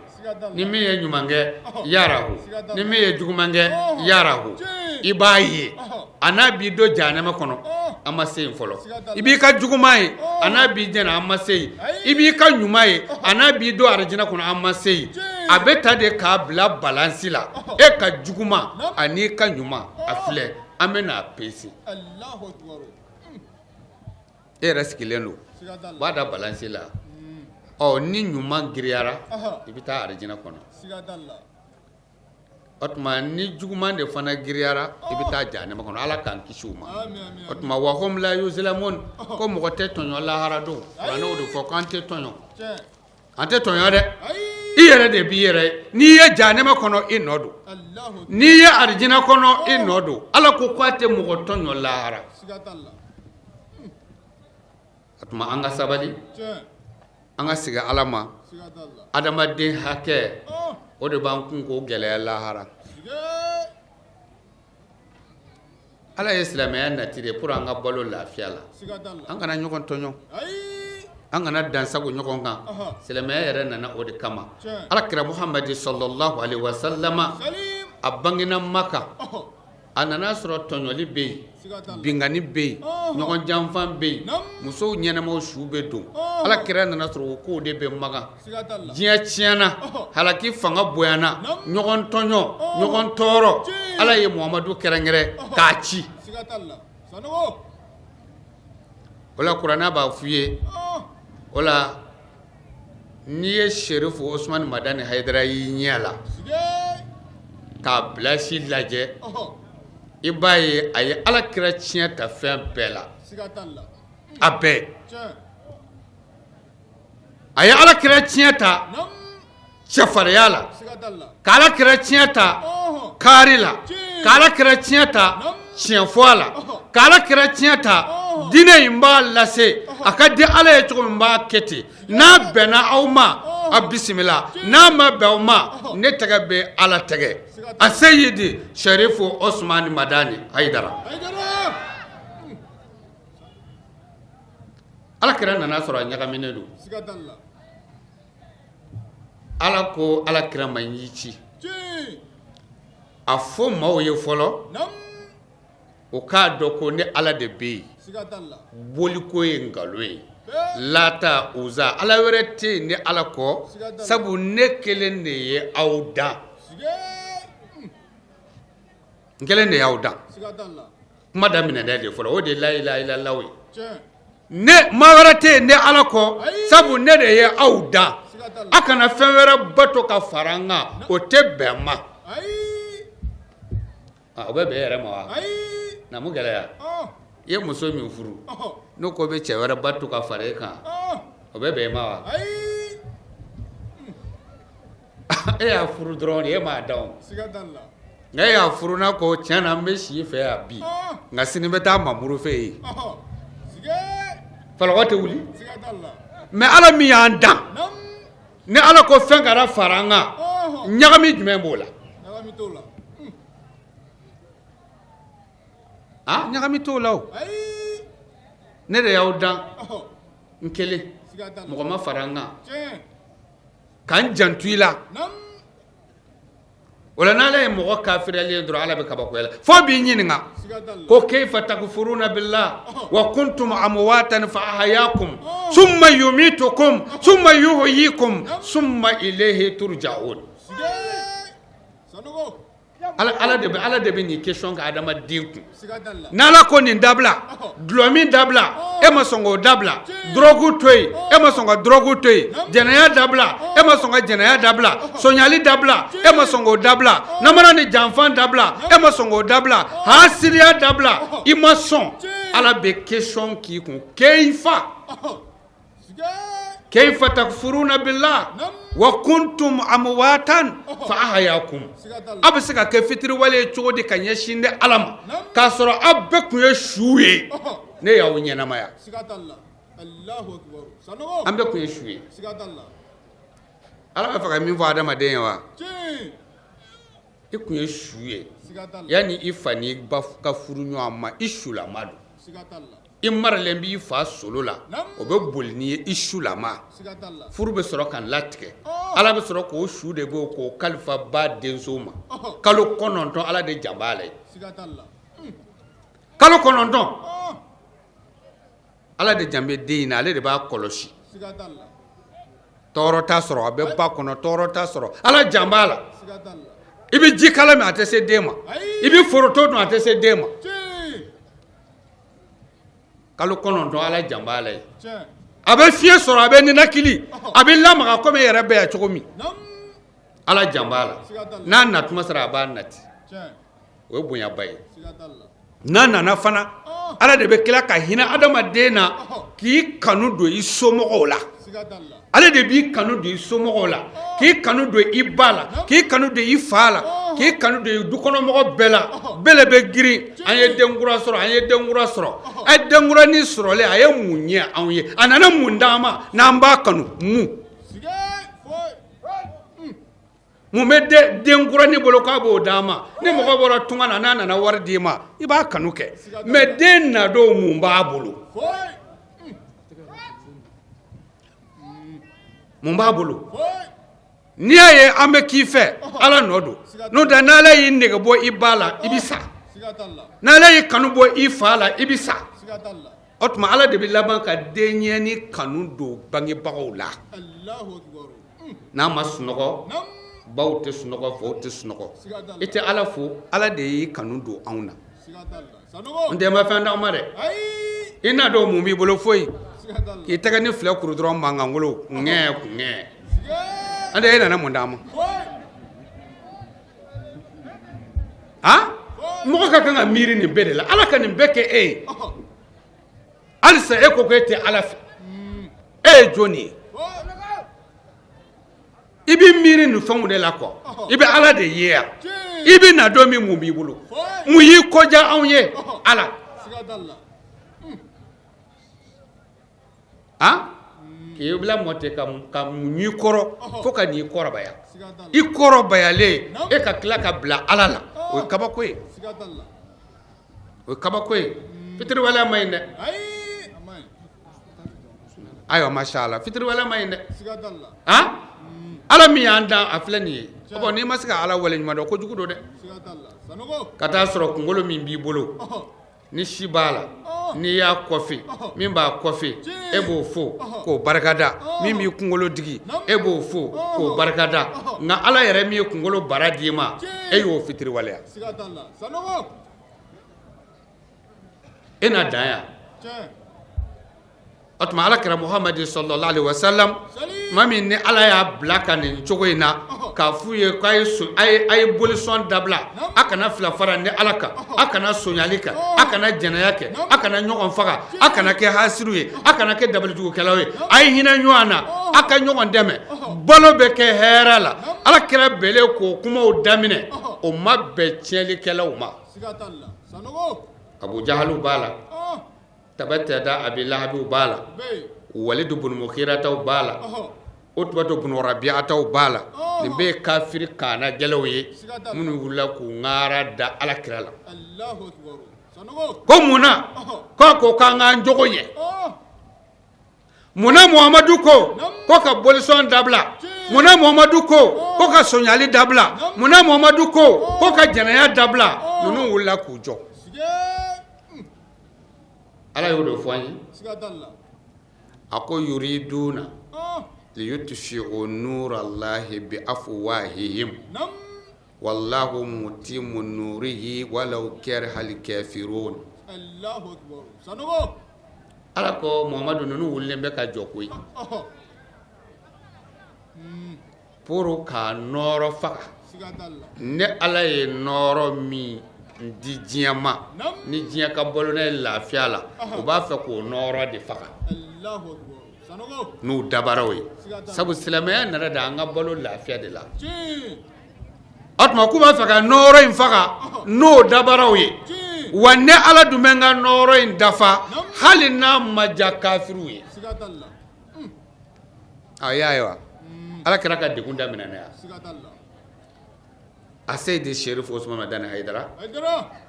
ni min ye ɲuman kɛ yarahu, ni min ye juguman kɛ yarahu, i b'a ye a n'a b'i don jahanama kɔnɔ. An ma se yen fɔlɔ. I b'i ka juguman ye, a n'a b'i jɛnɛ, an ma se yen. I b'i ka ɲuman ye, a n'a b'i don arijinɛ kɔnɔ, an ma se yen. A bɛ ta de k'a bila balansi la, e ka juguman an'i ka ɲuman, a filɛ, an bɛ n'a pese. E yɛrɛ sigilen don, b'a da balansi la. Ɔ, ni ɲuman giriyara, i bɛ taa arijinɛ kɔnɔ. O tuma ni juguman de fana giriyara, i bɛ taa jahanama kɔnɔ. Ala k'an kisi o ma. O tuma wa hum la yuzlamun, ko mɔgɔ tɛ tɔɲɔ lahara don. Kuranɛ y'o de fɔ k'an tɛ tɔɲɔ, an tɛ tɔɲɔ dɛ. I yɛrɛ de b'i yɛrɛ. N'i ye jahanama kɔnɔ, i nɔ don. N'i ye arijinɛ kɔnɔ, i nɔ don. Ala ko k'a tɛ mɔgɔ tɔɲɔ lahara. O tuma an ka sabali, an ka segin ala ma. Adamaden hakɛ, o de b'an kun k'o gɛlɛya lahara. Ala ye silamɛya nati de pour an ka balo lafiya la, an kana ɲɔgɔn tɔɲɔ, an kana dansago ɲɔgɔn kan. Silamɛya yɛrɛ nana o de kama. Ala kira Muhamadi sallallahu alaihi wasallama, a bangena Maka, a nana sɔrɔ tɔɲɔli bɛ yen, binkanni bɛ yen, ɲɔgɔn janfa bɛ yen, musow ɲɛnamaw su bɛ don. Ala kira nana sɔrɔ o kow de bɛ Makan. Diɲɛ tiɲɛna, halaki fanga bonyana, ɲɔgɔn tɔɲɔ, ɲɔgɔn tɔɔrɔ. Ala ye Muhamadu kɛrɛnkɛrɛn k'a ci. O la kuranɛ b'a f'i ye, o la n'i ye Serifu Osumani Madani Hayidara y'i ɲɛ la k'a bilasi lajɛ, i b'a ye a ye ala kira tiɲɛ ta fɛn bɛɛ la, a bɛɛ. A ye ala kira tiɲɛ ta cɛfarinya la, ka ala kira tiɲɛ ta kaari la, ka ala kira tiɲɛ ta tiɲɛfɔ la, ka ala kira tiɲɛ ta diinɛ in b'a lase a ka di ala ye cogo min, b'a kɛ ten. N'a bɛnna aw ma, a bisimila. N'a ma bɛn aw ma, ne tɛgɛ bɛ ala tɛgɛ. A seyidi Serifu Osumani Madani Hayidara. Ala kira nana sɔrɔ a ɲagaminen don. Ala ko ala kira ma, n y'i ci, a fɔ maaw ye fɔlɔ, o k'a dɔn ko ne ala de bɛ yen, boliko ye nkalon ye. Lata, Uza, ala wɛrɛ tɛ yen ni Ala kɔ, sabu ne kelen de ye aw dan, n kelen de y'aw dan. Kuma daminɛna de fɔlɔ, o de ye la ilaha illallah ye. Ne maa wɛrɛ tɛ yen ni Ala kɔ, sabu ne de ye aw dan. A kana fɛn wɛrɛ bato ka fara n kan, o tɛ bɛn n ma. O bɛ bɛn e yɛrɛ ma wa? Na mun gɛlɛya? I ye muso min furu, n'o ko bɛ cɛ wɛrɛ bato ka fara e kan, o bɛ bɛn e ma wa? E y'a furu dɔrɔn de, e m'a dan o. Nka e y'a furu n'a ko tiɲɛ na n bɛ si i fɛ yan bi, nka sini n bɛ taa Mamuru fɛ yen. Falakɔ tɛ wuli? Mais Ala min y'an dan, ni Ala ko fɛn kana fara an kan, ɲagami jumɛn b'o la? A ɲagami t'o la o. Ne de y'aw dan n kelen, mɔgɔ ma fara n kan, ka n janto i la. O la n'Ala ye mɔgɔ kafiriyalen ye dɔrɔn, Ala bɛ kabakoya la fo b'i ɲininka ko kayfa takfuruna billah wa kuntum amwatan fa ahyakum summa yumitukum summa yuhyikum summa ilayhi turja'un. Ala de bɛ nin question kɛ adamaden kun. N'Ala ko nin dabila, dɔlɔmin dabila, e ma sɔn k'o dabila, drogue to yen, e ma sɔn ka drogue to yen, jɛnɛya dabila, e ma sɔn ka jɛnɛya dabila, sonyali dabila, e ma sɔn k'o dabila, namara ni janfa dabila, e ma sɔn k'o dabila, hasidiya dabila, i ma sɔn. Ala bɛ question k'i kun kayfa kayfa takfuruna billah wa kuntum amwatan fa ahyakum. Aw bɛ se ka kɛ fitiriwale ye cogo di ka ɲɛsin ne Ala ma, k'a sɔrɔ aw bɛɛ tun ye su ye, ne y'aw ɲɛnamaya. An bɛɛ tun ye su ye. Ala b'a fɛ ka min fɔ adamaden ye wa, i tun ye su ye yanni i fa n'i ba ka furu ɲɔgɔn ma, i sulama don. I maralen b'i fa solo la, o bɛ boli n'i ye i sulama. Furu bɛ sɔrɔ ka latigɛ, Ala bɛ sɔrɔ k'o su de bɔ k'o kalifa ba denso ma. Kalo 9, Ala de jan b'a la yen. Kalo 9, Ala de jan bɛ den in na, ale de b'a kɔlɔsi. Tɔɔrɔ t'a sɔrɔ, a bɛ ba kɔnɔ, tɔɔrɔ t'a sɔrɔ, Ala jan b'a la. I bɛ ji kala min, a tɛ se den ma. I bɛ foroto dun, a tɛ se den ma. Kalo 9, Ala jan b'a la yen. A bɛ fiɲɛ sɔrɔ, a bɛ ninakili, a bɛ lamaga komi e yɛrɛ bɛ yan cogo min. Ala jan b'a la. N'a natuma sera, a b'a nati. O ye bonyaba ye. N'a nana fana, Ala de bɛ tila ka hinɛ adamaden na k'i kanu don i somɔgɔw la. Ale de b'i kanu don i somɔgɔw la, k'i kanu don i ba la, k'i kanu don i fa la, k'i kanu don i dukɔnɔmɔgɔ bɛɛ la. Bɛɛ le bɛ girin, an ye denkura sɔrɔ, an ye denkura sɔrɔ. A ye denkuranin sɔrɔlen, a ye mun ɲɛ anw ye? A nana mun d'an ma n'an b'a kanu? Mun mun bɛ denkuranin bolo k'a b'o d'an ma? Ni mɔgɔ bɔra tunga na, n'a nana wari d'i ma, i b'a kanu kɛ, mais den nadon mun b'a bolo? Mun b'a bolo? N'i y'a ye an bɛ k'i fɛ, Ala nɔ don. N'o tɛ, n'Ala y'i nege bɔ i ba la, i bɛ sa. N'Ala y'i kanu bɔ i fa la, i bɛ sa. O tuma Ala de bɛ laban ka denɲɛnin kanu don bangebagaw la. N'a ma sunɔgɔ, baw tɛ sunɔgɔ, faw tɛ sunɔgɔ. I tɛ Ala fo, Ala de y'i kanu don anw na. N tɛ ma fɛn d'anw ma dɛ. I n'a dɔn mun b'i bolo? Foyi. K'i tɛgɛ ni filɛ kuru dɔrɔn, mankankolo ŋɛ ŋɛ. An tɛ e nana mun d'an ma? A mɔgɔ ka kan ka miiri nin bɛɛ de la. Ala ka nin bɛɛ kɛ e ye, halisa e ko e tɛ Ala fɛ, e ye jɔn ye? I bɛ miiri nin fɛnw de la quoi. I bɛ Ala de ye yan. I bɛ na don min, mun b'i bolo? Mun y'i kɔdiya anw ye? Ala a k'i bila mɔ ten ka muɲu i kɔrɔ fo ka n'i kɔrɔbaya. I kɔrɔbayalen, e ka tila ka bila Ala la, o ye kabako ye, o ye kabako ye. Fitiriwaleya ma ɲi dɛ. Ayiwa, masha Allah, fitiriwaleya ma ɲi dɛ. Han, Ala min y'an dan, a filɛ nin ye. Bon, n'i ma se ka Ala wale ɲuman dɔn, kojugu don dɛ. Ka taa sɔrɔ kunkolo min b'i bolo, ni si b'a la. N'i y'a kɔfɛ, min b'a kɔfɛ, e b'o fo k'o barikada. Min b'i kunkolo digi, e b'o fo k'o barikada. Nka Ala yɛrɛ min ye kunkolo bara d'i ma, e y'o fitiriwaleya. E na dan yan. O tuma ala kira Muhamadi sallallahu alaihi wasallam, maa min ni Ala y'a bila ka nin cogo in na k'a f'u ye k'a ye a ye bolisɔn dabila, a kana fila fara ni Ala kan, a kana sonyali kɛ, a kana jɛnɛya kɛ, a kana ɲɔgɔn faga, a kana kɛ hasidiw ye, a kana kɛ dabalijugukɛlaw ye, a ye hinɛ ɲɔgɔn na, a ka ɲɔgɔn dɛmɛ, balo bɛ kɛ hɛrɛ la. Ala kira bɛlen k'o kumaw daminɛ, o ma bɛn tiɲɛlikɛlaw ma. Abu Jahaliw b'a la, Tabati yada abi lahabiw b'a la, walidu bunu mugirataw b'a la, utubatu bunu rabiataw b'a la. Nin bɛɛ ye kafiri kaana gɛlɛnw ye minnu wulila k'u ŋara da ala kira la. Ko mun na k'a ko k'an k'an jogo ɲɛ? Munna Muhamadu ko ko ka bolisɔn dabila? Munna Muhamadu ko ko ka sonyali dabila? Munna Muhamadu ko ko ka jɛnɛya dabila? Ninnu wulila k'u jɔ. Ala y'o de fɔ an ye. A ko yuriduna liyutfi'u nurallahi bi afwahihim wallahu mutimmu nurihi walau karihal kafirun. Ala ko Muhamadu, ninnu wulilen bɛ ka jɔ koyi pour ka nɔɔrɔ faga. Ne Ala ye nɔɔrɔ min di diɲɛ ma, ni diɲɛ ka balo n'a ye lafiya la, u b'a fɛ k'o nɔɔrɔ de faga n'u dabaraw ye, sabu silamɛya nana da an ka balo lafiya de la. O tuma k'u b'a fɛ ka nɔɔrɔ in faga n'o dabaraw ye. Wa ne Ala dun bɛ n ka nɔɔrɔ in dafa hali n'a ma diya kafiriw ye. A y'a ye wa, ala kira ka degun daminɛna yan. A Seyidi Serifu Usumani Madani Hayidara,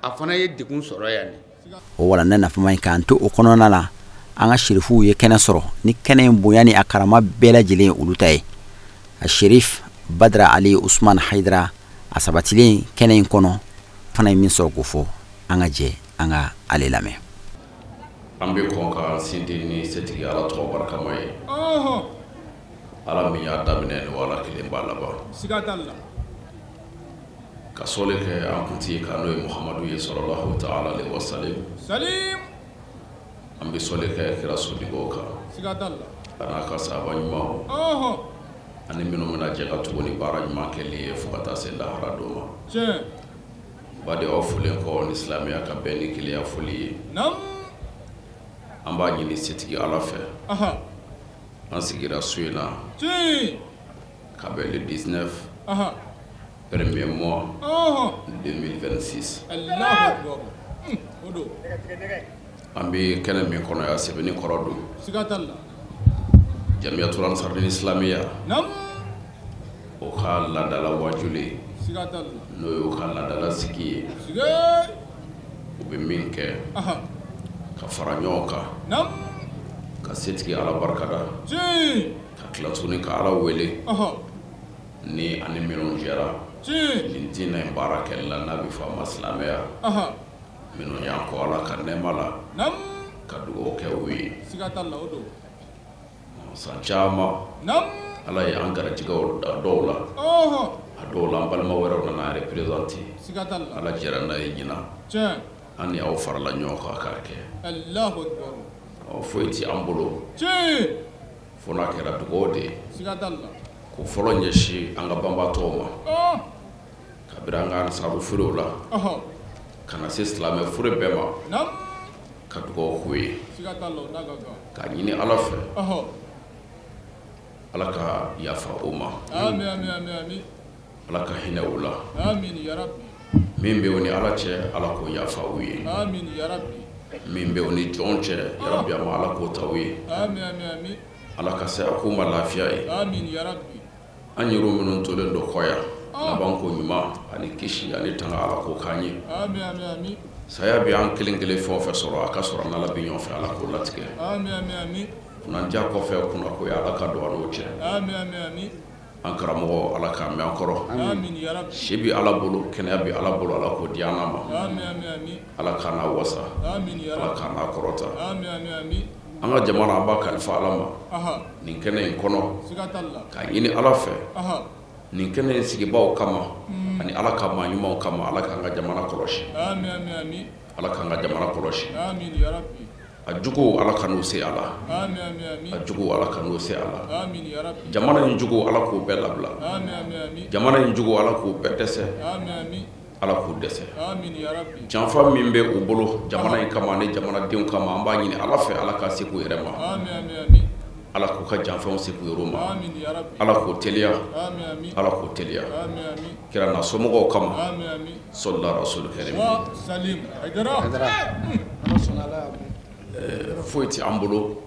a fana ye degun sɔrɔ yan. O walanda nafama in k'an to o kɔnɔna la, an ka serifuw ye kɛnɛ sɔrɔ ni kɛnɛ in bonya ni a karama bɛɛ lajɛlen ye olu ta ye. A Serif Badara Ali Usumani Hayidara, a sabatilen kɛnɛ in kɔnɔ fana ye min sɔrɔ k'o fɔ, an ka jɛ an ka ale lamɛn. An bɛ kɔn ka sinsin ni setigi Ala tɔgɔ barikama ye, Ala min y'a daminɛ ni Ala kelen b'a laban. Siga t'a la. Ka sɔli kɛ an kuntigi kan, n'o ye Muhamadu ye salalahu taala alehi wasalim. Salim. An bɛ sɔli kɛ kira sodenw kan. Siga t'a la. A n'a ka sahaba ɲumanw. Ani minnu bɛna jɛ ka tugu ni baara ɲuman kɛli ye fo ka taa se lahara don ma. Tiɲɛ. Baden, aw folen kɔ ni silamɛya ka bɛn ni kelenya foli ye. Naamu. An b'a ɲini setigi Ala fɛ. An sigira su in na. Tiɲɛ. Ka bɛn le 19. Premier mois. 2026. Alahu akibaru. O don. An bɛ kɛnɛ min kɔnɔ yan, sɛbɛnni kɔrɔ don. Siga t'a la. Jamiyatul Ansarudini Islamiya. Naamu. O ka laadala wajuli. Siga t'a la. N'o y'u ka laadala sigi ye. Siga. U bɛ min kɛ. Ka fara ɲɔgɔn kan. Naamu. Ka setigi Ala barikada. Tiɲɛ. Ka tila tuguni ka Ala wele. Ni ani minnu jɛra. Tiɲɛ. Nin diinɛ in baara kɛli la, n'a bɛ fɔ a ma silamɛya. Minnu y'an kɔ Ala ka nɛɛma la. Naamu. Ka dugawu kɛ u ye. Siga t'a la, o don. San caman. Naamu. Ala ye an garijɛgɛ a dɔw la. A dɔw la, an balima wɛrɛw nana représenter. Siga t'a la. Ala jɛra n'a ye ɲinan. Tiɲɛ. An ni aw farala ɲɔgɔn kan k'a kɛ. Alahu akibaru. Ɔ, foyi tɛ an bolo. Tiɲɛ. Fo n'a kɛra dugawu de ye. Siga t'a la. K'o fɔlɔ ɲɛsin an ka banbaatɔw ma. Kabini an ka ansaru furew la. Ka na se silamɛ fure bɛɛ ma. Naamu. Ka dugawu k'u ye. Siga t'a la, o n'a ka kan. K'a ɲini Ala fɛ. Ala ka yafa u ma. Ami ami ami ami. Ala ka hinɛ u la. Amine ya rabbi. Min bɛ u ni Ala cɛ, Ala k'o yafa u ye. Amine ya rabbi. Min bɛ u ni jɔn cɛ, yarabi ama Ala k'o ta u ye. Ami ami ami. Ala ka saya k'u ma lafiya ye. Amine ya rabbi. An yɛrɛ minnu tolen don kɔ yan, labanko ɲuman ani kisi ani tanga, Ala k'o k'an ye. Ami ami ami. Saya bɛ an kelen kelen fɛn o fɛn sɔrɔ, a ka sɔrɔ n'Ala bɛ ɲɔgɔn fɛ, Ala k'o latigɛ. Ami ami ami. Kunandiya kɔfɛ kunnagoya, Ala ka don an n'o cɛ. Ami ami ami. An karamɔgɔ, Ala k'a mɛn an kɔrɔ. Si bɛ Ala bolo, kɛnɛya bɛ Ala bolo, Ala k'o di an n'a ma. Ala k'an n'a wasa, Ala k'an n'a kɔrɔta. An ka jamana, an b'a kalifa Ala ma nin kɛnɛ in kɔnɔ, k'a ɲini Ala fɛ nin kɛnɛ in sigibaaw kama ani Ala ka maa ɲumanw kama, Ala k'an ka jamana kɔlɔsi, Ala k'an ka jamana kɔlɔsi. A juguw, Ala kan'u se a la, a juguw, Ala kan'u se a la. Jamana in juguw, Ala k'u bɛɛ labila. Jamana in juguw, Ala k'u bɛɛ dɛsɛ, Ala k'u dɛsɛ. Janfa min bɛ u bolo jamana in kama ni jamanadenw kama, an b'a ɲini Ala fɛ, Ala ka se k'u yɛrɛ ma, Ala k'u ka janfaw se k'u yɛrɛ ma, Ala k'o teliya, Ala k'o teliya kira n'a somɔgɔw kama, sɔlila rasuli karim. Foyi tɛ an bolo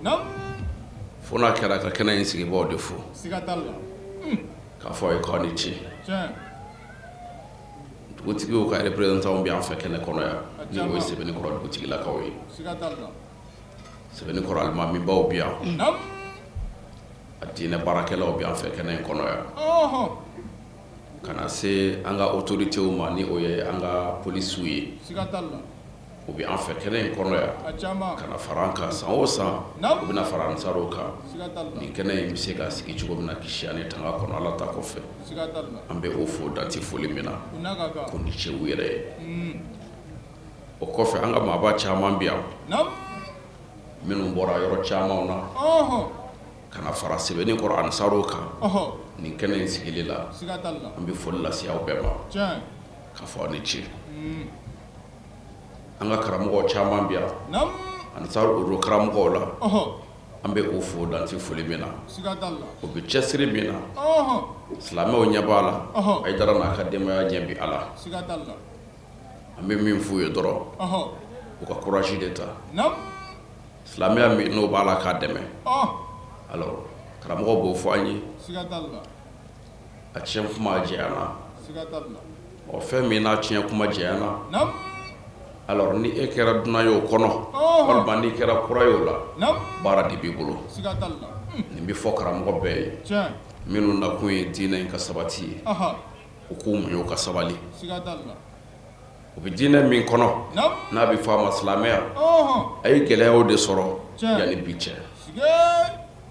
fo n'a kɛra ka kɛnɛ in sigibaaw de fo, k'a fɔ a ye k'aw ni ce. Dugutigiw ka représentant bɛ an fɛ kɛnɛ kɔnɔ yan, ni o ye Sɛbɛnnikɔrɔ dugutigilakaw ye. Sɛbɛnnikɔrɔ alimamibaw bɛ yan, a diinɛ baarakɛlaw bɛ an fɛ kɛnɛ in kɔnɔ yan, ka na se an ka autorités ma, ni o ye an ka polisiw ye, u bɛ an fɛ kɛnɛ in kɔnɔ yan ka na fara an kan. San o san u bɛna fara ansaruw kan. Nin kɛnɛ in bɛ se ka sigi cogo min na kisi ani tanga kɔnɔ, Ala ta kɔfɛ, an bɛ o fo dan tɛ foli min na, k'u ni ce u yɛrɛ ye. O kɔfɛ, an ka maaba caman bɛ yan minnu bɔra yɔrɔ caman na ka na fara Sɛbɛnnikɔrɔ ansaruw kan nin kɛnɛ in sigili la. An bɛ foli lase aw bɛɛ ma k'a fɔ aw ni ce. An ka karamɔgɔ caman bɛ yan ansaru o karamɔgɔw la, an bɛ o fo dan tɛ foli min na. O bɛ cɛsiri min na, silamɛw ɲɛ b'a la, Hayidara n'a ka denbaya ɲɛ bɛ a la. An bɛ min f'u ye dɔrɔn, u ka courage de ta. Silamɛya min n'o b'a la k'a dɛmɛ, alors karamɔgɔ b'o fɔ an ye, a tiɲɛ kuma jɛyana. Ɔ, fɛn min n'a tiɲɛ kuma jɛyana, alors ni e kɛra dunan ye o kɔnɔ, walima n'i kɛra kura ye o la, baara de b'i bolo. Nin bɛ fɔ karamɔgɔ bɛɛ ye minnu nakun ye diinɛ in ka sabati ye, u k'u muɲu ka sabali. U bɛ diinɛ min kɔnɔ n'a bɛ fɔ a ma silamɛya, a ye gɛlɛyaw de sɔrɔ yanni bi cɛ,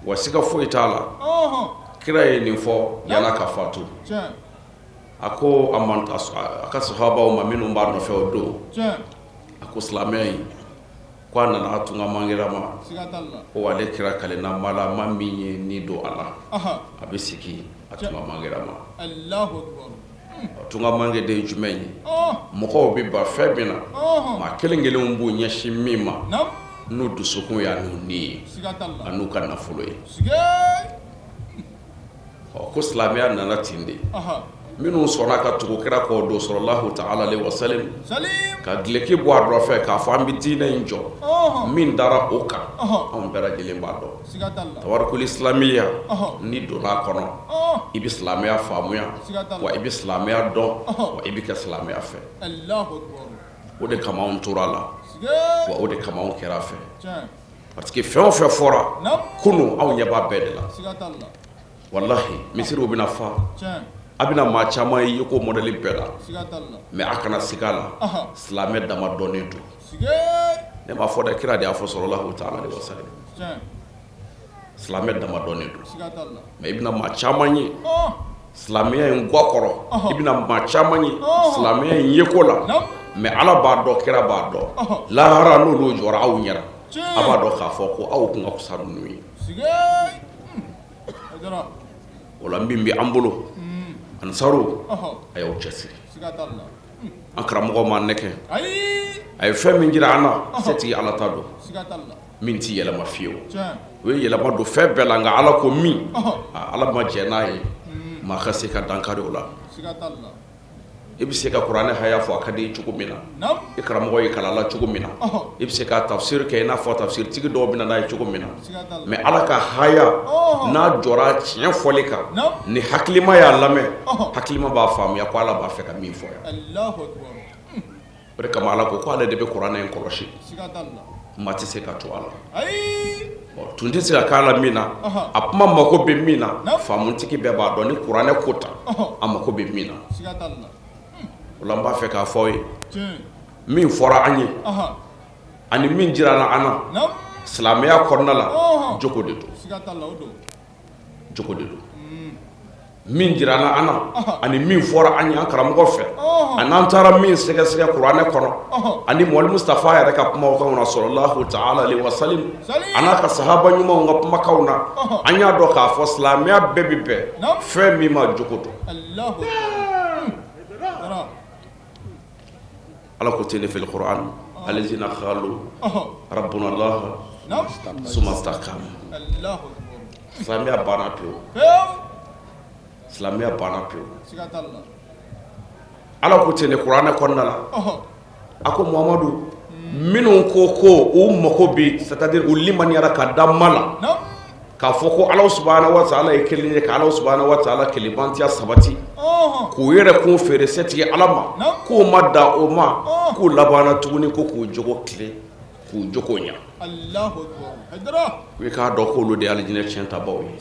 wa siga foyi t'a la, kira ye nin fɔ yann'a ka fatu. A ko a ka sahabaw ma minnu b'a nɔfɛ o don, a ko silamɛya in, ko a nana tunga mangirama, ko ale kira kalenna maa la, maa min ye ni don a la, a bɛ segin a tunga mangirama. Tunga mange de ye jumɛn ye? Mɔgɔw bɛ ban fɛn min na, maa kelen kelenw b'u ɲɛsin min ma n'u dusukun ye, n'u ni ye, an'u ka nafolo ye. Ɔ, ko silamɛya nana ten de. Minnu sɔnna ka tugu kira kɔ don, sɔlɔlahu taala alehi wasalim, ka duloki bɔ a nɔfɛ k'a fɔ an bɛ diinɛ in jɔ, min dara o kan, anw bɛɛ lajɛlen b'a dɔn tawarikuli silamɛya. N'i donna a kɔnɔ, i bɛ silamɛya faamuya, wa i bɛ silamɛya dɔn, wa i bɛ kɛ silamɛya fɛ. O de kama anw tora a la, wa o de kama anw kɛra a fɛ, parce que fɛn o fɛn fɔra kunun, anw ɲɛ b'a bɛɛ de la. Walahi, misiriw bɛna fa, a bɛna maa caman ye ko mɔdɛli bɛɛ la, mais a kana siga a la, silamɛ dama dɔnnen don. Ne m'a fɔ dɛ, kira de y'a fɔ, sɔlɔlahu taala alehi wasalim. Silamɛ dama dɔnnen don, mais i bɛna maa caman ye silamɛya in ga kɔrɔ, i bɛna maa caman ye silamɛya in yeko la, mais Ala b'a dɔn, kira b'a dɔn, lahara n'olu jɔra aw ɲɛna, a b'a dɔn k'a fɔ ko aw tun ka fisa ninnu ye. O la, min bɛ an bolo, ansaru, a y'aw cɛsiri. An karamɔgɔ ma nɛgɛ, a ye fɛn min jira an na, setigi Ala ta don min tɛ yɛlɛma fiyewu. O ye yɛlɛma don fɛn bɛɛ la, nka Ala ko min, Ala ma jɛn n'a ye maa ka se ka dankari o la. I bɛ se ka kuranɛ haya fɔ a ka di i cogo min na, i karamɔgɔ y'i kalan la cogo min na, i bɛ se ka tafsiri kɛ i n'a fɔ tafsiritigi dɔw bɛ na n'a ye cogo min na, mais Ala ka haya n'a jɔra tiɲɛ fɔli kan, ni hakilima y'a lamɛn, hakilima b'a faamuya ko Ala b'a fɛ ka min fɔ yan. O de kama Ala ko ko ale de bɛ kuranɛ in kɔlɔsi. Maa tɛ se ka to a la, ɔ tun tɛ se ka k'a la min na, a kuma mako bɛ min na, faamutigi bɛɛ b'a dɔn ni kuranɛ ko ta, a mako bɛ min na. O la n b'a fɛ k'a fɔ aw ye min fɔra an ye ani min jirala an na silamɛya kɔnɔna la, jogo de don. Jogo de don. Min jirala an na ani min fɔra an ye an karamɔgɔ fɛ ani an taara min sɛgɛsɛgɛ kuranɛ kɔnɔ ani Muhamadu Mustafa yɛrɛ ka kumakanw na sɔlɔlahu taala alehi wasalim a n'a ka sahaba ɲumanw ka kumakanw na, an y'a dɔn k'a fɔ silamɛya bɛɛ bɛ bɛn fɛn min ma, jogo don. Ala ko ten fil Qur'an alazina qalu rabbuna Allah summa staqamu. Silamɛya banna pewu, silamɛya banna pewu. Ala ko ten kuranɛ kɔnɔna la, a ko Muhamadu, minnu ko u mako bɛ, c'est à dire u limaniyara ka da ma la k'a fɔ ko Ala subahana wa taala ye kelen ye, ka Ala subahana wa taala kelenbantiya sabati, k'u yɛrɛ kun feere setigi Ala ma, k'u ma dan o ma, k'u labanna tuguni ko k'u jogo tilen, k'u jogo ɲɛ. I k'a dɔn k'olu de ye alijinɛ tiɲɛ tabaw ye.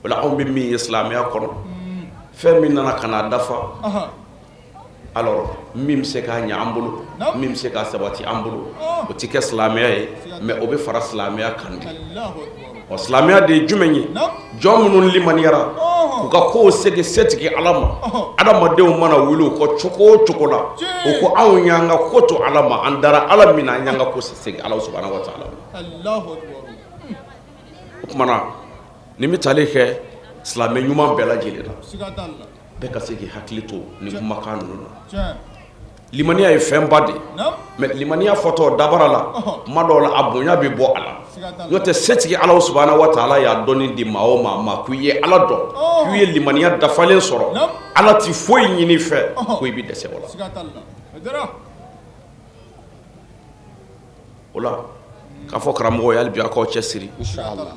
O la anw bɛ min ye silamɛya kɔnɔ, fɛn min nana ka n'a dafa, alors min bɛ se k'a ɲɛ an bolo, min bɛ se k'a sabati an bolo, o tɛ kɛ silamɛya ye, mais o bɛ fara silamɛya kan de. Ɔ silamɛya de ye jumɛn ye? Jɔn minnu limaniyara k'u ka kow segin setigi Ala ma, adamadenw mana wuli u kɔ cogo o cogo la, u ko anw y'an ka ko to Ala ma, an dara Ala min na, an y'an ka ko segin Ala subahana wa taala ma. O tuma na nin bɛ tali kɛ silamɛ ɲuman bɛɛ lajɛlen na, bɛɛ ka se k'i hakili to nin kumakan ninnu na. Limaniya ye fɛnba de ye, mais limaniya fɔtɔ dabara la, tuma dɔw la a bonya bɛ bɔ a la. N'o tɛ, setigi Ala subahana wa taala y'a dɔnni di maa o maa ma k'i ye Ala dɔn, k'i ye limaniya dafalen sɔrɔ, Ala tɛ foyi ɲini i fɛ ko i bɛ dɛsɛ o la. O la k'a fɔ karamɔgɔ ye, hali bi aw k'aw cɛ siri,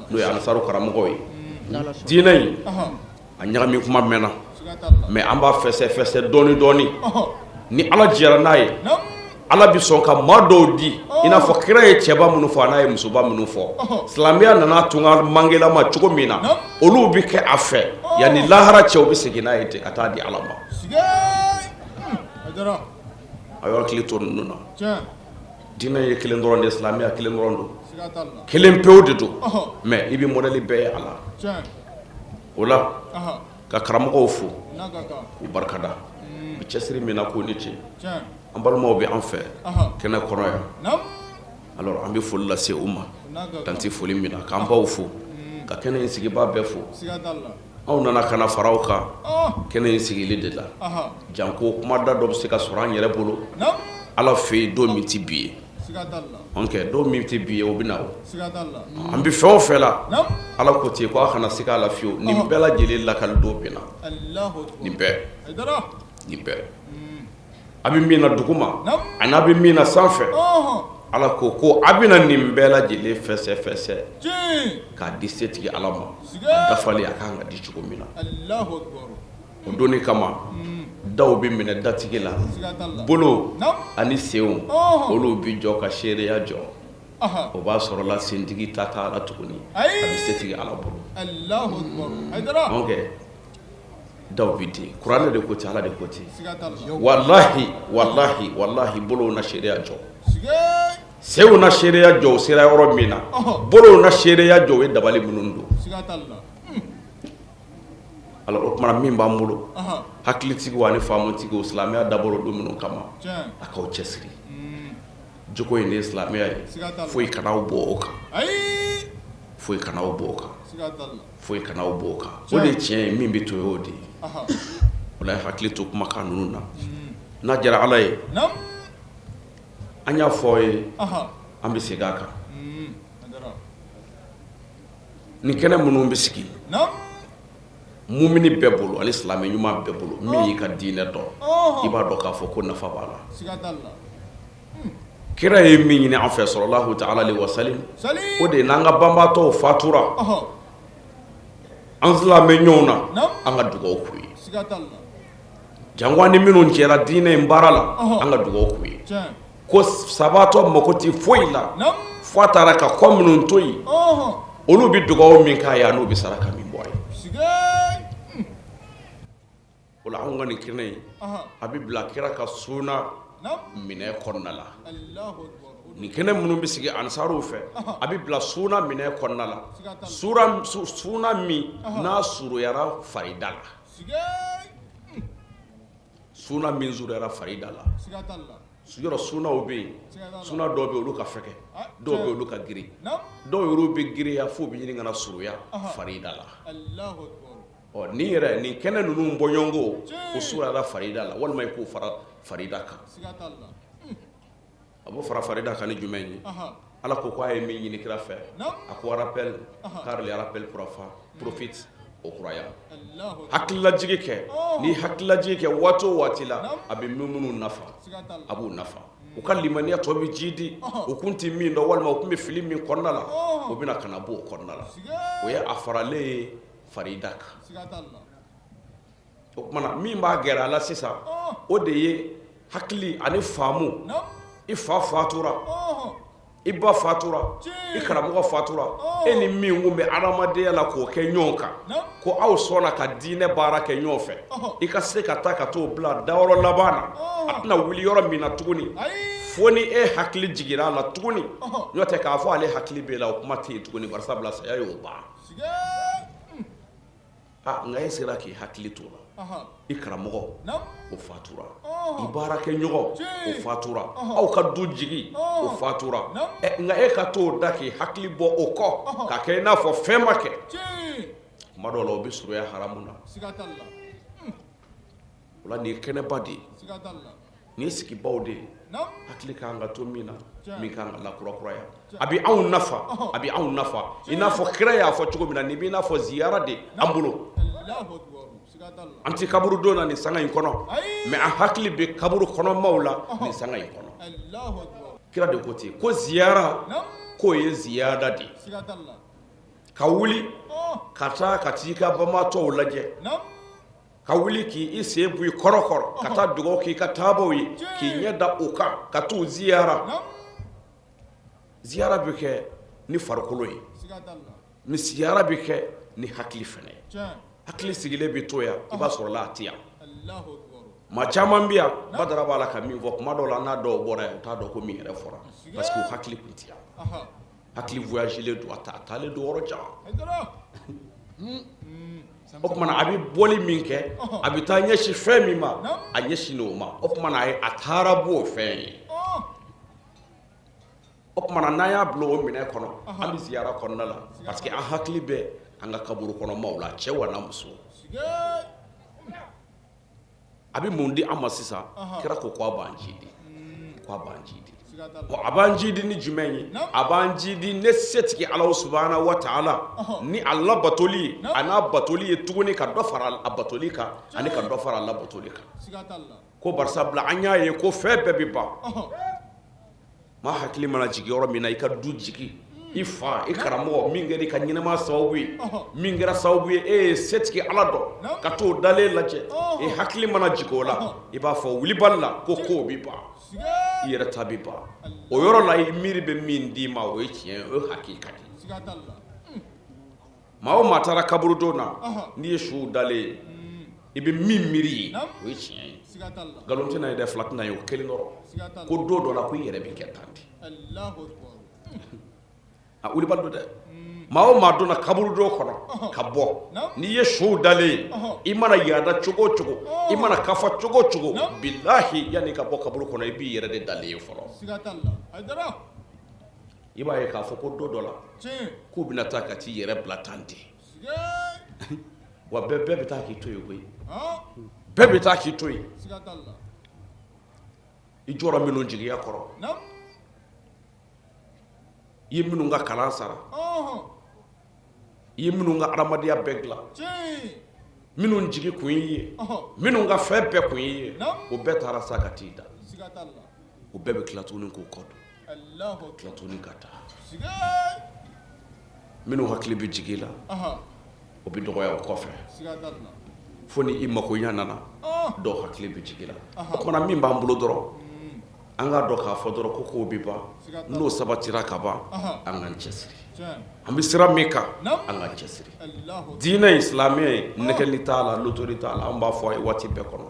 n'o ye ansaru karamɔgɔ ye. Diinɛ in a ɲagami kuma mɛnna, mais an b'a fɛsɛfɛsɛ dɔɔni dɔɔni. Ni Ala jɛra n'a ye, Ala bɛ sɔn ka maa dɔw di, i n'a fɔ kira ye cɛba minnu fɔ, a n'a ye musoba minnu fɔ, silamɛya nana tunga mangelama cogo min na, olu bɛ kɛ a fɛ yanni lahara cɛ, u bɛ segin n'a ye ten ka taa di Ala ma. A y'aw hakili to ninnu na. Diinɛ ye kelen dɔrɔn de, silamɛya kelen dɔrɔn don, kelen pewu de don, mais i bɛ modèle bɛɛ ye a la. O la ka karamɔgɔw fo k'u barikada u cɛsiri min na, k'u ni ce. An balimaw bɛ an fɛ kɛnɛ kɔnɔ yan, alors an bɛ foli lase u ma dan tɛ foli min na, k'an baw fo, ka kɛnɛ in sigibaa bɛɛ fo. Anw nana ka na fara aw kan kɛnɛ in sigili de la, janko kumada dɔ bɛ se ka sɔrɔ an yɛrɛ bolo Ala fɛ yen don min tɛ bi ye. Ok, don min tɛ bi ye, o bɛ na. O an bɛ fɛn o fɛ la, Ala ko ten ko a kana siga a la fiyewu, nin bɛɛ lajɛlen lakali don bɛ na. Nin bɛɛ, nin bɛɛ a bɛ min na duguma ani a bɛ min na sanfɛ, Ala ko ko a bɛna nin bɛɛ lajɛlen fɛsɛfɛsɛ k'a di setigi Ala ma a dafalen, a kan ka di cogo min na. O donni kama, daw bɛ minɛ datigi la, bolo ani senw, olu bɛ jɔ ka seereya jɔ. O b'a sɔrɔ la sentigi ta t'a la tuguni, a bɛ setigi Ala bolo. Ok, daw bɛ di, kuranɛ de ko ten, Ala de ko ten. Walahi, walahi, walahi, bolow na seereya jɔ, senw na seereya jɔ. U sera yɔrɔ min na, bolow na seereya jɔ, u ye dabali minnu don. Alors o tuma, min b'an bolo, hakilitigiw ani faamutigiw, silamɛya dabɔra don minnu kama, a k'aw cɛsiri. Jogo in de ye silamɛya ye, foyi kana aw bɔ o kan, foyi kana aw bɔ o kan, foyi kana aw bɔ o kan. O de ye tiɲɛ ye, min bɛ to ye o de ye. O la hakili to kumakan ninnu na. N'a diyara Ala ye, an y'a fɔ aw ye, an bɛ segin a kan. Nin kɛnɛ minnu bɛ sigi, mumini bɛɛ bolo ani silamɛ ɲuman bɛɛ bolo, min y'i ka diinɛ dɔn, i b'a dɔn k'a fɔ ko nafa b'a la. Kira ye min ɲini an fɛ sɔlɔlahu taala alehi wasalim, o de ye n'an ka banbaatɔw fatura, an silamɛ ɲɔgɔn na, an ka dugawu k'u ye. Janko an ni minnu jɛra diinɛ in baara la, an ka dugawu k'u ye. Ko sabaatɔ mako tɛ foyi la fo a taara ka kɔ minnu to yen, olu bɛ dugawu min k'a ye, n'u bɛ saraka min bɔ a ye. O la anw ka nin kɛnɛ in, a bɛ bila kira ka sunna minɛ kɔnɔna la. Nin kɛnɛ minnu bɛ sigi ansaruw fɛ, a bɛ bila sunna minɛ kɔnɔna la, sunna min n'a surunyara farida la, sunna min surunyara farida la. Yɔrɔ sunnaw bɛ yen, sunna dɔw bɛ olu ka fɛgɛn, dɔw bɛ olu ka girin, dɔw yɛrɛ bɛ girinya f'u bɛ ɲini ka na surunya farida la. Ɔ nin yɛrɛ nin kɛnɛ ninnu bɔɲɔgɔnko o surunyara farida la, walima i k'o fara farida kan. A b'o fara farida kan ni jumɛn ye? Ala ko k'a ye min ɲini kira fɛ, a ko rappel car le rappel profite aux croyants. Hakililajigi kɛ, ni hakililajigi kɛ waati o waati la, a bɛ minnu nafa, a b'u nafa, u ka limaniya tɔ bɛ jidi. U kun tɛ min dɔn walima u tun bɛ fili min kɔnɔna la, o bɛna ka na bɔ o kɔnɔna la. O ye a faralen ye farida kan. O tuma na min b'a gɛrɛ a la sisan, o de ye hakili ani faamu. I fa fatura, i ba fatura, i karamɔgɔ fatura, e ni min kun bɛ adamadenya la k'o kɛ ɲɔgɔn kan, ko aw sɔnna ka diinɛ baara kɛ ɲɔgɔn fɛ, i ka se ka taa ka t'o bila dayɔrɔ laban na, a tɛna wuli yɔrɔ min na tuguni fo ni e hakili jiginra a la tuguni. N'o tɛ, k'a fɔ ale hakili b'e la, o kuma tɛ yen tuguni, bari sabula saya y'o ban. Nka e sera k'i hakili to la, i karamɔgɔ o fatura, i baarakɛɲɔgɔn o fatura, aw ka du jigi o fatura, nka e ka t'o da k'i hakili bɔ o kɔ k'a kɛ i n'a fɔ fɛn ma kɛ. Tuma dɔw la, o bɛ surunya haramu na. O la nin ye kɛnɛba de ye, nin ye sigibaw de ye, hakili ka kan ka to min na, min ka kan ka lakurakuraya. A bɛ anw nafa, a bɛ anw nafa i n'a fɔ kira y'a fɔ cogo min na. Nin b'i n'a fɔ ziyara de an bolo. An tɛ kaburudon na nin sanga in kɔnɔ, mais an hakili bɛ kaburu kɔnɔmaw la nin sanga in kɔnɔ. Kira de ko ten ko ziyara k'o ye ziyada de ye, ka wuli ka taa ka t'i ka banbaatɔw lajɛ, ka wuli k'i i sen bɔ i kɔrɔ kɔrɔ ka taa dugawu k'i ka taabaw ye, k'i ɲɛ da u kan ka t'u ziyara. Ziyara bɛ kɛ ni farikolo ye, ni ziyara bɛ kɛ ni hakili fana ye. Hakili sigilen bɛ to yan, i b'a sɔrɔ la a tɛ yan. Maa caman bɛ yan, Badara b'a la ka min fɔ, kuma dɔw la n'a dɔw bɔra yan, u t'a dɔn ko min yɛrɛ fɔra, parce que u hakili tun tɛ yan. Hakili voyagelen don, a taalen don yɔrɔ jan. O tuma na a bɛ bɔli min kɛ, a bɛ taa ɲɛsin fɛn min ma, a ɲɛsin o ma. O tuma na a taara bɔ o fɛn ye. O tuma na n'an y'a bila o minɛ kɔnɔ, an bɛ ziyara kɔnɔna la, parce que an hakili bɛ an ka kaburu kɔnɔ maaw la, cɛ wa n'a muso. A bɛ mun di an ma sisan? Kira ko a b'an jidi, ko a b'an jidi. A b'an jidi ni jumɛn ye? A b'an jidi ne setigi Ala subahana wa taala ni a labatoli ye, a n'a batoli ye tuguni, ka dɔ fara a batoli kan ani ka dɔ fara a labatoli kan. Ko bari sabula an y'a ye ko fɛn bɛɛ bɛ ban. Maa hakili mana jigin yɔrɔ min na, i ka du jigi, i fa, i karamɔgɔ min kɛra i ka ɲɛnamaya sababu ye, min kɛra sababu ye e ye setigi Ala dɔn, ka t'o dalen lajɛ, i hakili mana jigin o la, i b'a fɔ wulibali la ko kow bɛ ban, i yɛrɛ ta bɛ ban. O yɔrɔ la, i miiri bɛ min d'i ma, o ye tiɲɛ ye, o ye hakika de ye. Maa o maa taara kaburudon na, n'i ye suw dalen ye, i bɛ min miiri ye, o ye tiɲɛ ye. Nkalon tɛna ye dɛ, fila tɛna ye, o kelen dɔrɔn, ko don dɔ la ko i yɛrɛ bɛ kɛ tan de. A wulibali don dɛ. Maa o maa donna kaburudon kɔnɔ ka bɔ, n'i ye suw dalen ye, i mana yaada cogo o cogo, i mana kafa cogo o cogo, bilahi, yanni i ka bɔ kaburu kɔnɔ, i b'i yɛrɛ de dalen ye fɔlɔ. I b'a ye k'a fɔ ko don dɔ la k'u bɛna taa ka t'i yɛrɛ bila tan de. Wa bɛɛ bɛ taa k'i to yen koyi, bɛɛ bɛ taa k'i to yen. I jɔra minnu jigiya kɔrɔ, i ye minnu ka kalan sara, i ye minnu ka adamadenya bɛɛ dilan, minnu jigi kun y'i ye, minnu ka fɛn bɛɛ kun y'i ye, o bɛɛ taara sa ka t'i da. O bɛɛ bɛ tila tuguni k'u kɔ don, tila tuguni ka taa. Minnu hakili bɛ jigin i la, o bɛ dɔgɔya o kɔfɛ, fo ni i makoɲa nana, dɔw hakili bɛ jigin i la. O tuma na min b'an bolo dɔrɔn, An k'a dɔn k'a fɔ dɔrɔn ko kow bɛ ban n'o sabatira ka ban an k'an cɛsiri an bɛ sira min kan an k'an cɛsiri diinɛ in silamɛya ye nɛgɛli t'a la lotori t'a la an b'a fɔ a ye waati bɛɛ kɔnɔ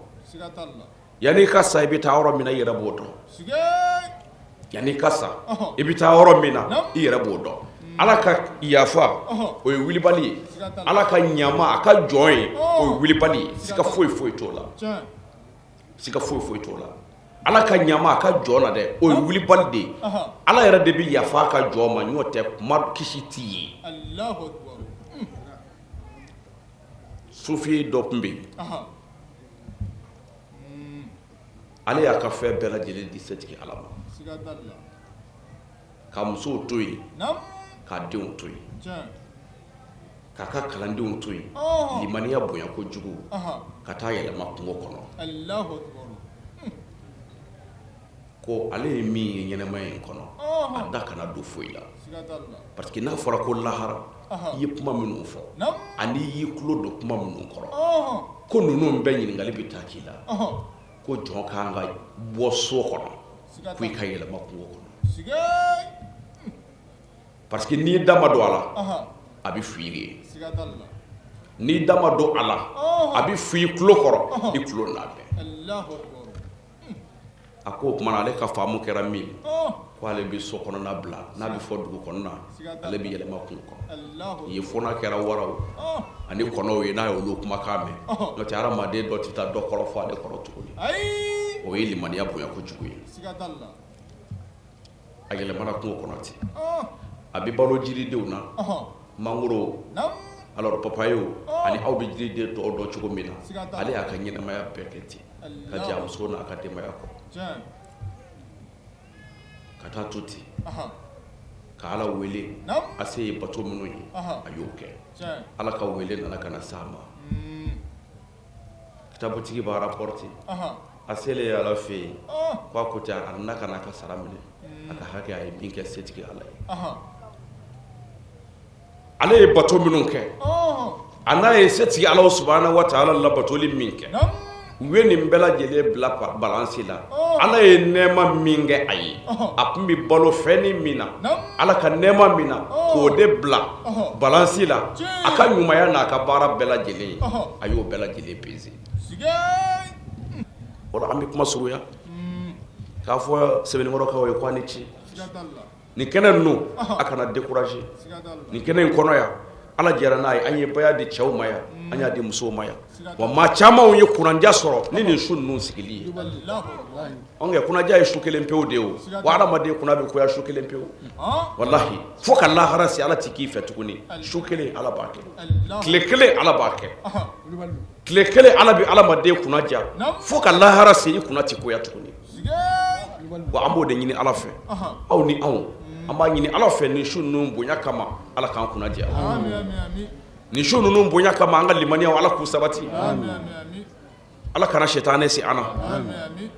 yanni i ka sa i bɛ taa yɔrɔ min na i yɛrɛ b'o dɔn yanni i ka sa i bɛ taa yɔrɔ min na i yɛrɛ b'o dɔn ala ka yafa o ye wulibali ye ala ka ɲama a ka jɔn ye o ye wulibali ye siga foyi foyi t'o la siga foyi foyi t'o la ala ka ɲama a ka jɔn na dɛ o ye wulibali de ye ala yɛrɛ de bɛ yafa a ka jɔn ma n'o tɛ kuma kisi t'i ye sufi dɔ tun bɛ yen ale y'a ka fɛn bɛɛ lajɛlen di setigi ala ma ka musow to yen k'a denw to yen k'a ka kalandenw to yen limaniya bonya kojugu ka taa yɛlɛma kungo kɔnɔ ko ale ye min ye ɲɛnamaya in kɔnɔ a da kana don foyi la parce que n'a fɔra ko lahara i ye kuma minnu fɔ ani i y'i tulo don kuma minnu kɔrɔ ko ninnu bɛɛ ɲininkali bɛ taa k'i la ko jɔn ka kan ka bɔ so kɔnɔ ko i ka yɛlɛma kungo kɔnɔ parce que n'i da ma don a la a bɛ f'i ye n'i da ma don a la a bɛ f'i tulo kɔrɔ i tulo n'a bɛɛ a ko o tuma na ale ka faamu kɛra min ye ko ale bɛ so kɔnɔna bila n'a bɛ fɔ dugu kɔnɔna ale bɛ yɛlɛma kungo kɔnɔ ye fo n'a kɛra waraw ani kɔnɔw ye n'a ye olu kumakan mɛn n'o tɛ hadamaden dɔ tɛ taa dɔ kɔrɔ fɔ ale kɔrɔ tuguni o ye limaniya bonya kojugu ye a yɛlɛmana kungo kɔnɔ ten a bɛ balo jiridenw na mangoro alors papayew ani aw bɛ jiriden tɔw dɔn cogo min na ale y'a ka ɲɛnamaya bɛɛ kɛ ten ka jɛ a muso n'a ka denbaya kɔ ka taa to ten ka ala wele a se ye bato minnu ye a y'o kɛ ala ka wele nana ka na s'a ma kitabutigi b'a rapporter a selen ala fɛ yen k'a ko ten a nana ka n'a ka sara minɛ a ka hakɛ a ye min kɛ setigi ala ye ale ye bato minnu kɛ a n'a ye setigi ala subahana wa taala labatoli min kɛ u ye nin bɛɛ lajɛlen bila balansi la ala ye nɛɛma min kɛ a ye a tun bɛ balo fɛn min na ala ka nɛɛma min na k'o de bila balansi la a ka ɲumanya n'a ka baara bɛɛ lajɛlen ye a y'o bɛɛ lajɛlen peser o la an bɛ kuma surunya k'a fɔ Sebeninkɔrɔkaw ye ko a ni ce nin kɛnɛ ninnu a kana décourager nin kɛnɛ in kɔnɔ yan ala jɛra n'a ye an ye baya di cɛw ma yan an y'a di musow ma yan wa maa camanw ye kunnandiya sɔrɔ ni nin su ninnu sigili ye anw kunnadiya ye su kelen pewu de ye o wa adamaden kunna bɛ goya su kelen pewu walahi fo ka lahara se ala ti k'i fɛ tuguni su kelen ala b'a kɛ tile kelen ala b'a kɛ tile kelen ala bɛ adamaden kunna diya fo ka lahara se i kunna ti goya tuguni wa an b'o de ɲini ala fɛ aw ni anw an b'a ɲini ala fɛ nin su ninnu bonya kama ala k'an kunna diya nin su ninnu bonya kama an ka limaniyaw ala k'u sabati ala kana sitanɛ se an na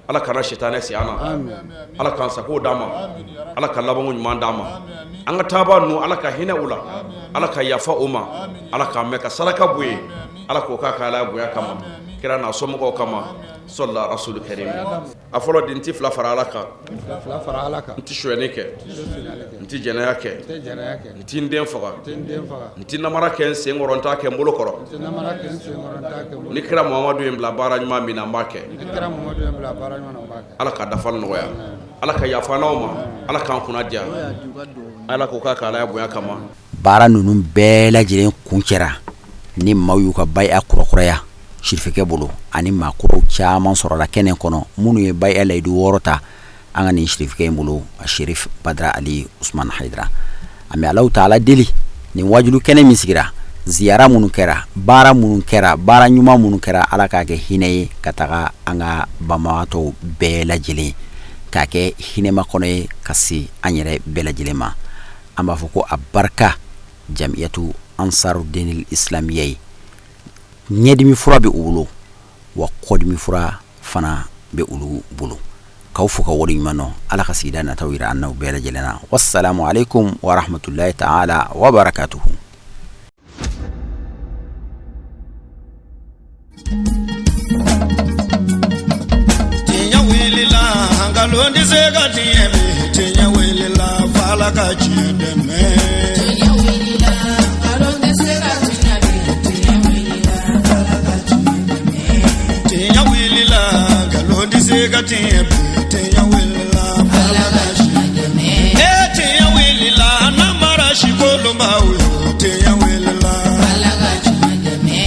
ala kana sitanɛ se an na ala k'an sago d'an ma ala ka labanko ɲuman d'an ma an ka taabaa ninnu ala ka hinɛ u la ala ka yafa u ma ala k'a mɛn ka saraka bɔ ye ala k'o k'a ka ala bonya kama kira n'a somɔgɔw kama sɔla rasulu karim a fɔlɔ di n tɛ fila fara ala kan n tɛ sonyani kɛ n tɛ jɛnɛya kɛ n tɛ n den faga n tɛ namara kɛ n sen kɔrɔ n t'a kɛ n bolo kɔrɔ ni kira Muhamadu ye n bila baara ɲuman min na n b'a kɛ ala ka dafa nɔgɔya ala ka yafa n'aw ma ala k'an kunna diya ala k'o k'a ka ala bonya kama baara ninnu bɛɛ lajɛlen kuncɛra ni maaw y'u ka baya kurakuraya sirifikɛ bolo ani maa kuraw caman sɔrɔla kɛnɛ kɔnɔ minnu ye baya layidu 6 ta an ka nin sirifikɛ in bolo Sherif Badara Ali Usman Hayidara an bɛ Alahu taala deli nin wajulu kɛnɛ min sigira ziyara minnu kɛra baara minnu kɛra baara ɲuman minnu kɛra Ala k'a kɛ hinɛ ye ka taga an ka banbagatɔw bɛɛ lajɛlen k'a kɛ hinɛmakɔnɔ ye ka se an yɛrɛ bɛɛ lajɛlen ma an b'a fɔ ko a barika jamiyatu ansaru dinil islamiya ye ɲɛdimi fura bɛ u bolo wa kɔdimi fura fana bɛ olu bolo k'aw fo ka waleɲuman dɔn ala ka sigida nataw yira an n'aw bɛɛ lajɛlen na wasalamu aleykum wa rahmatulahi taala wa barakatuhu Tiɲɛ wulila nkalon Nkalon tɛ se ka tiɲɛ bi, tiɲɛ wulila f'Ala ka tiɲɛ dɛmɛ. Tiɲɛ wulila, nkalon tɛ se ka tiɲɛ bi, tiɲɛ wulila f'Ala ka tiɲɛ dɛmɛ. Tiɲɛ wulila, nkalon tɛ se ka tiɲɛ bi, tiɲɛ wulila f'Ala ka tiɲɛ dɛmɛ. E tiɲɛ wulila, namara sikolonbaw yo, tiɲɛ wulila Ala ka tiɲɛ dɛmɛ.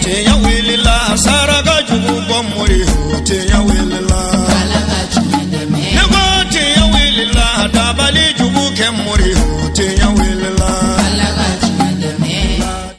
Tiɲɛ wulila, saraka jugu bɔ mori yo, tiɲɛ wulila Ala ka tiɲɛ dɛmɛ. Ne ko tiɲɛ wulila, dabali jugu kɛ mori yo.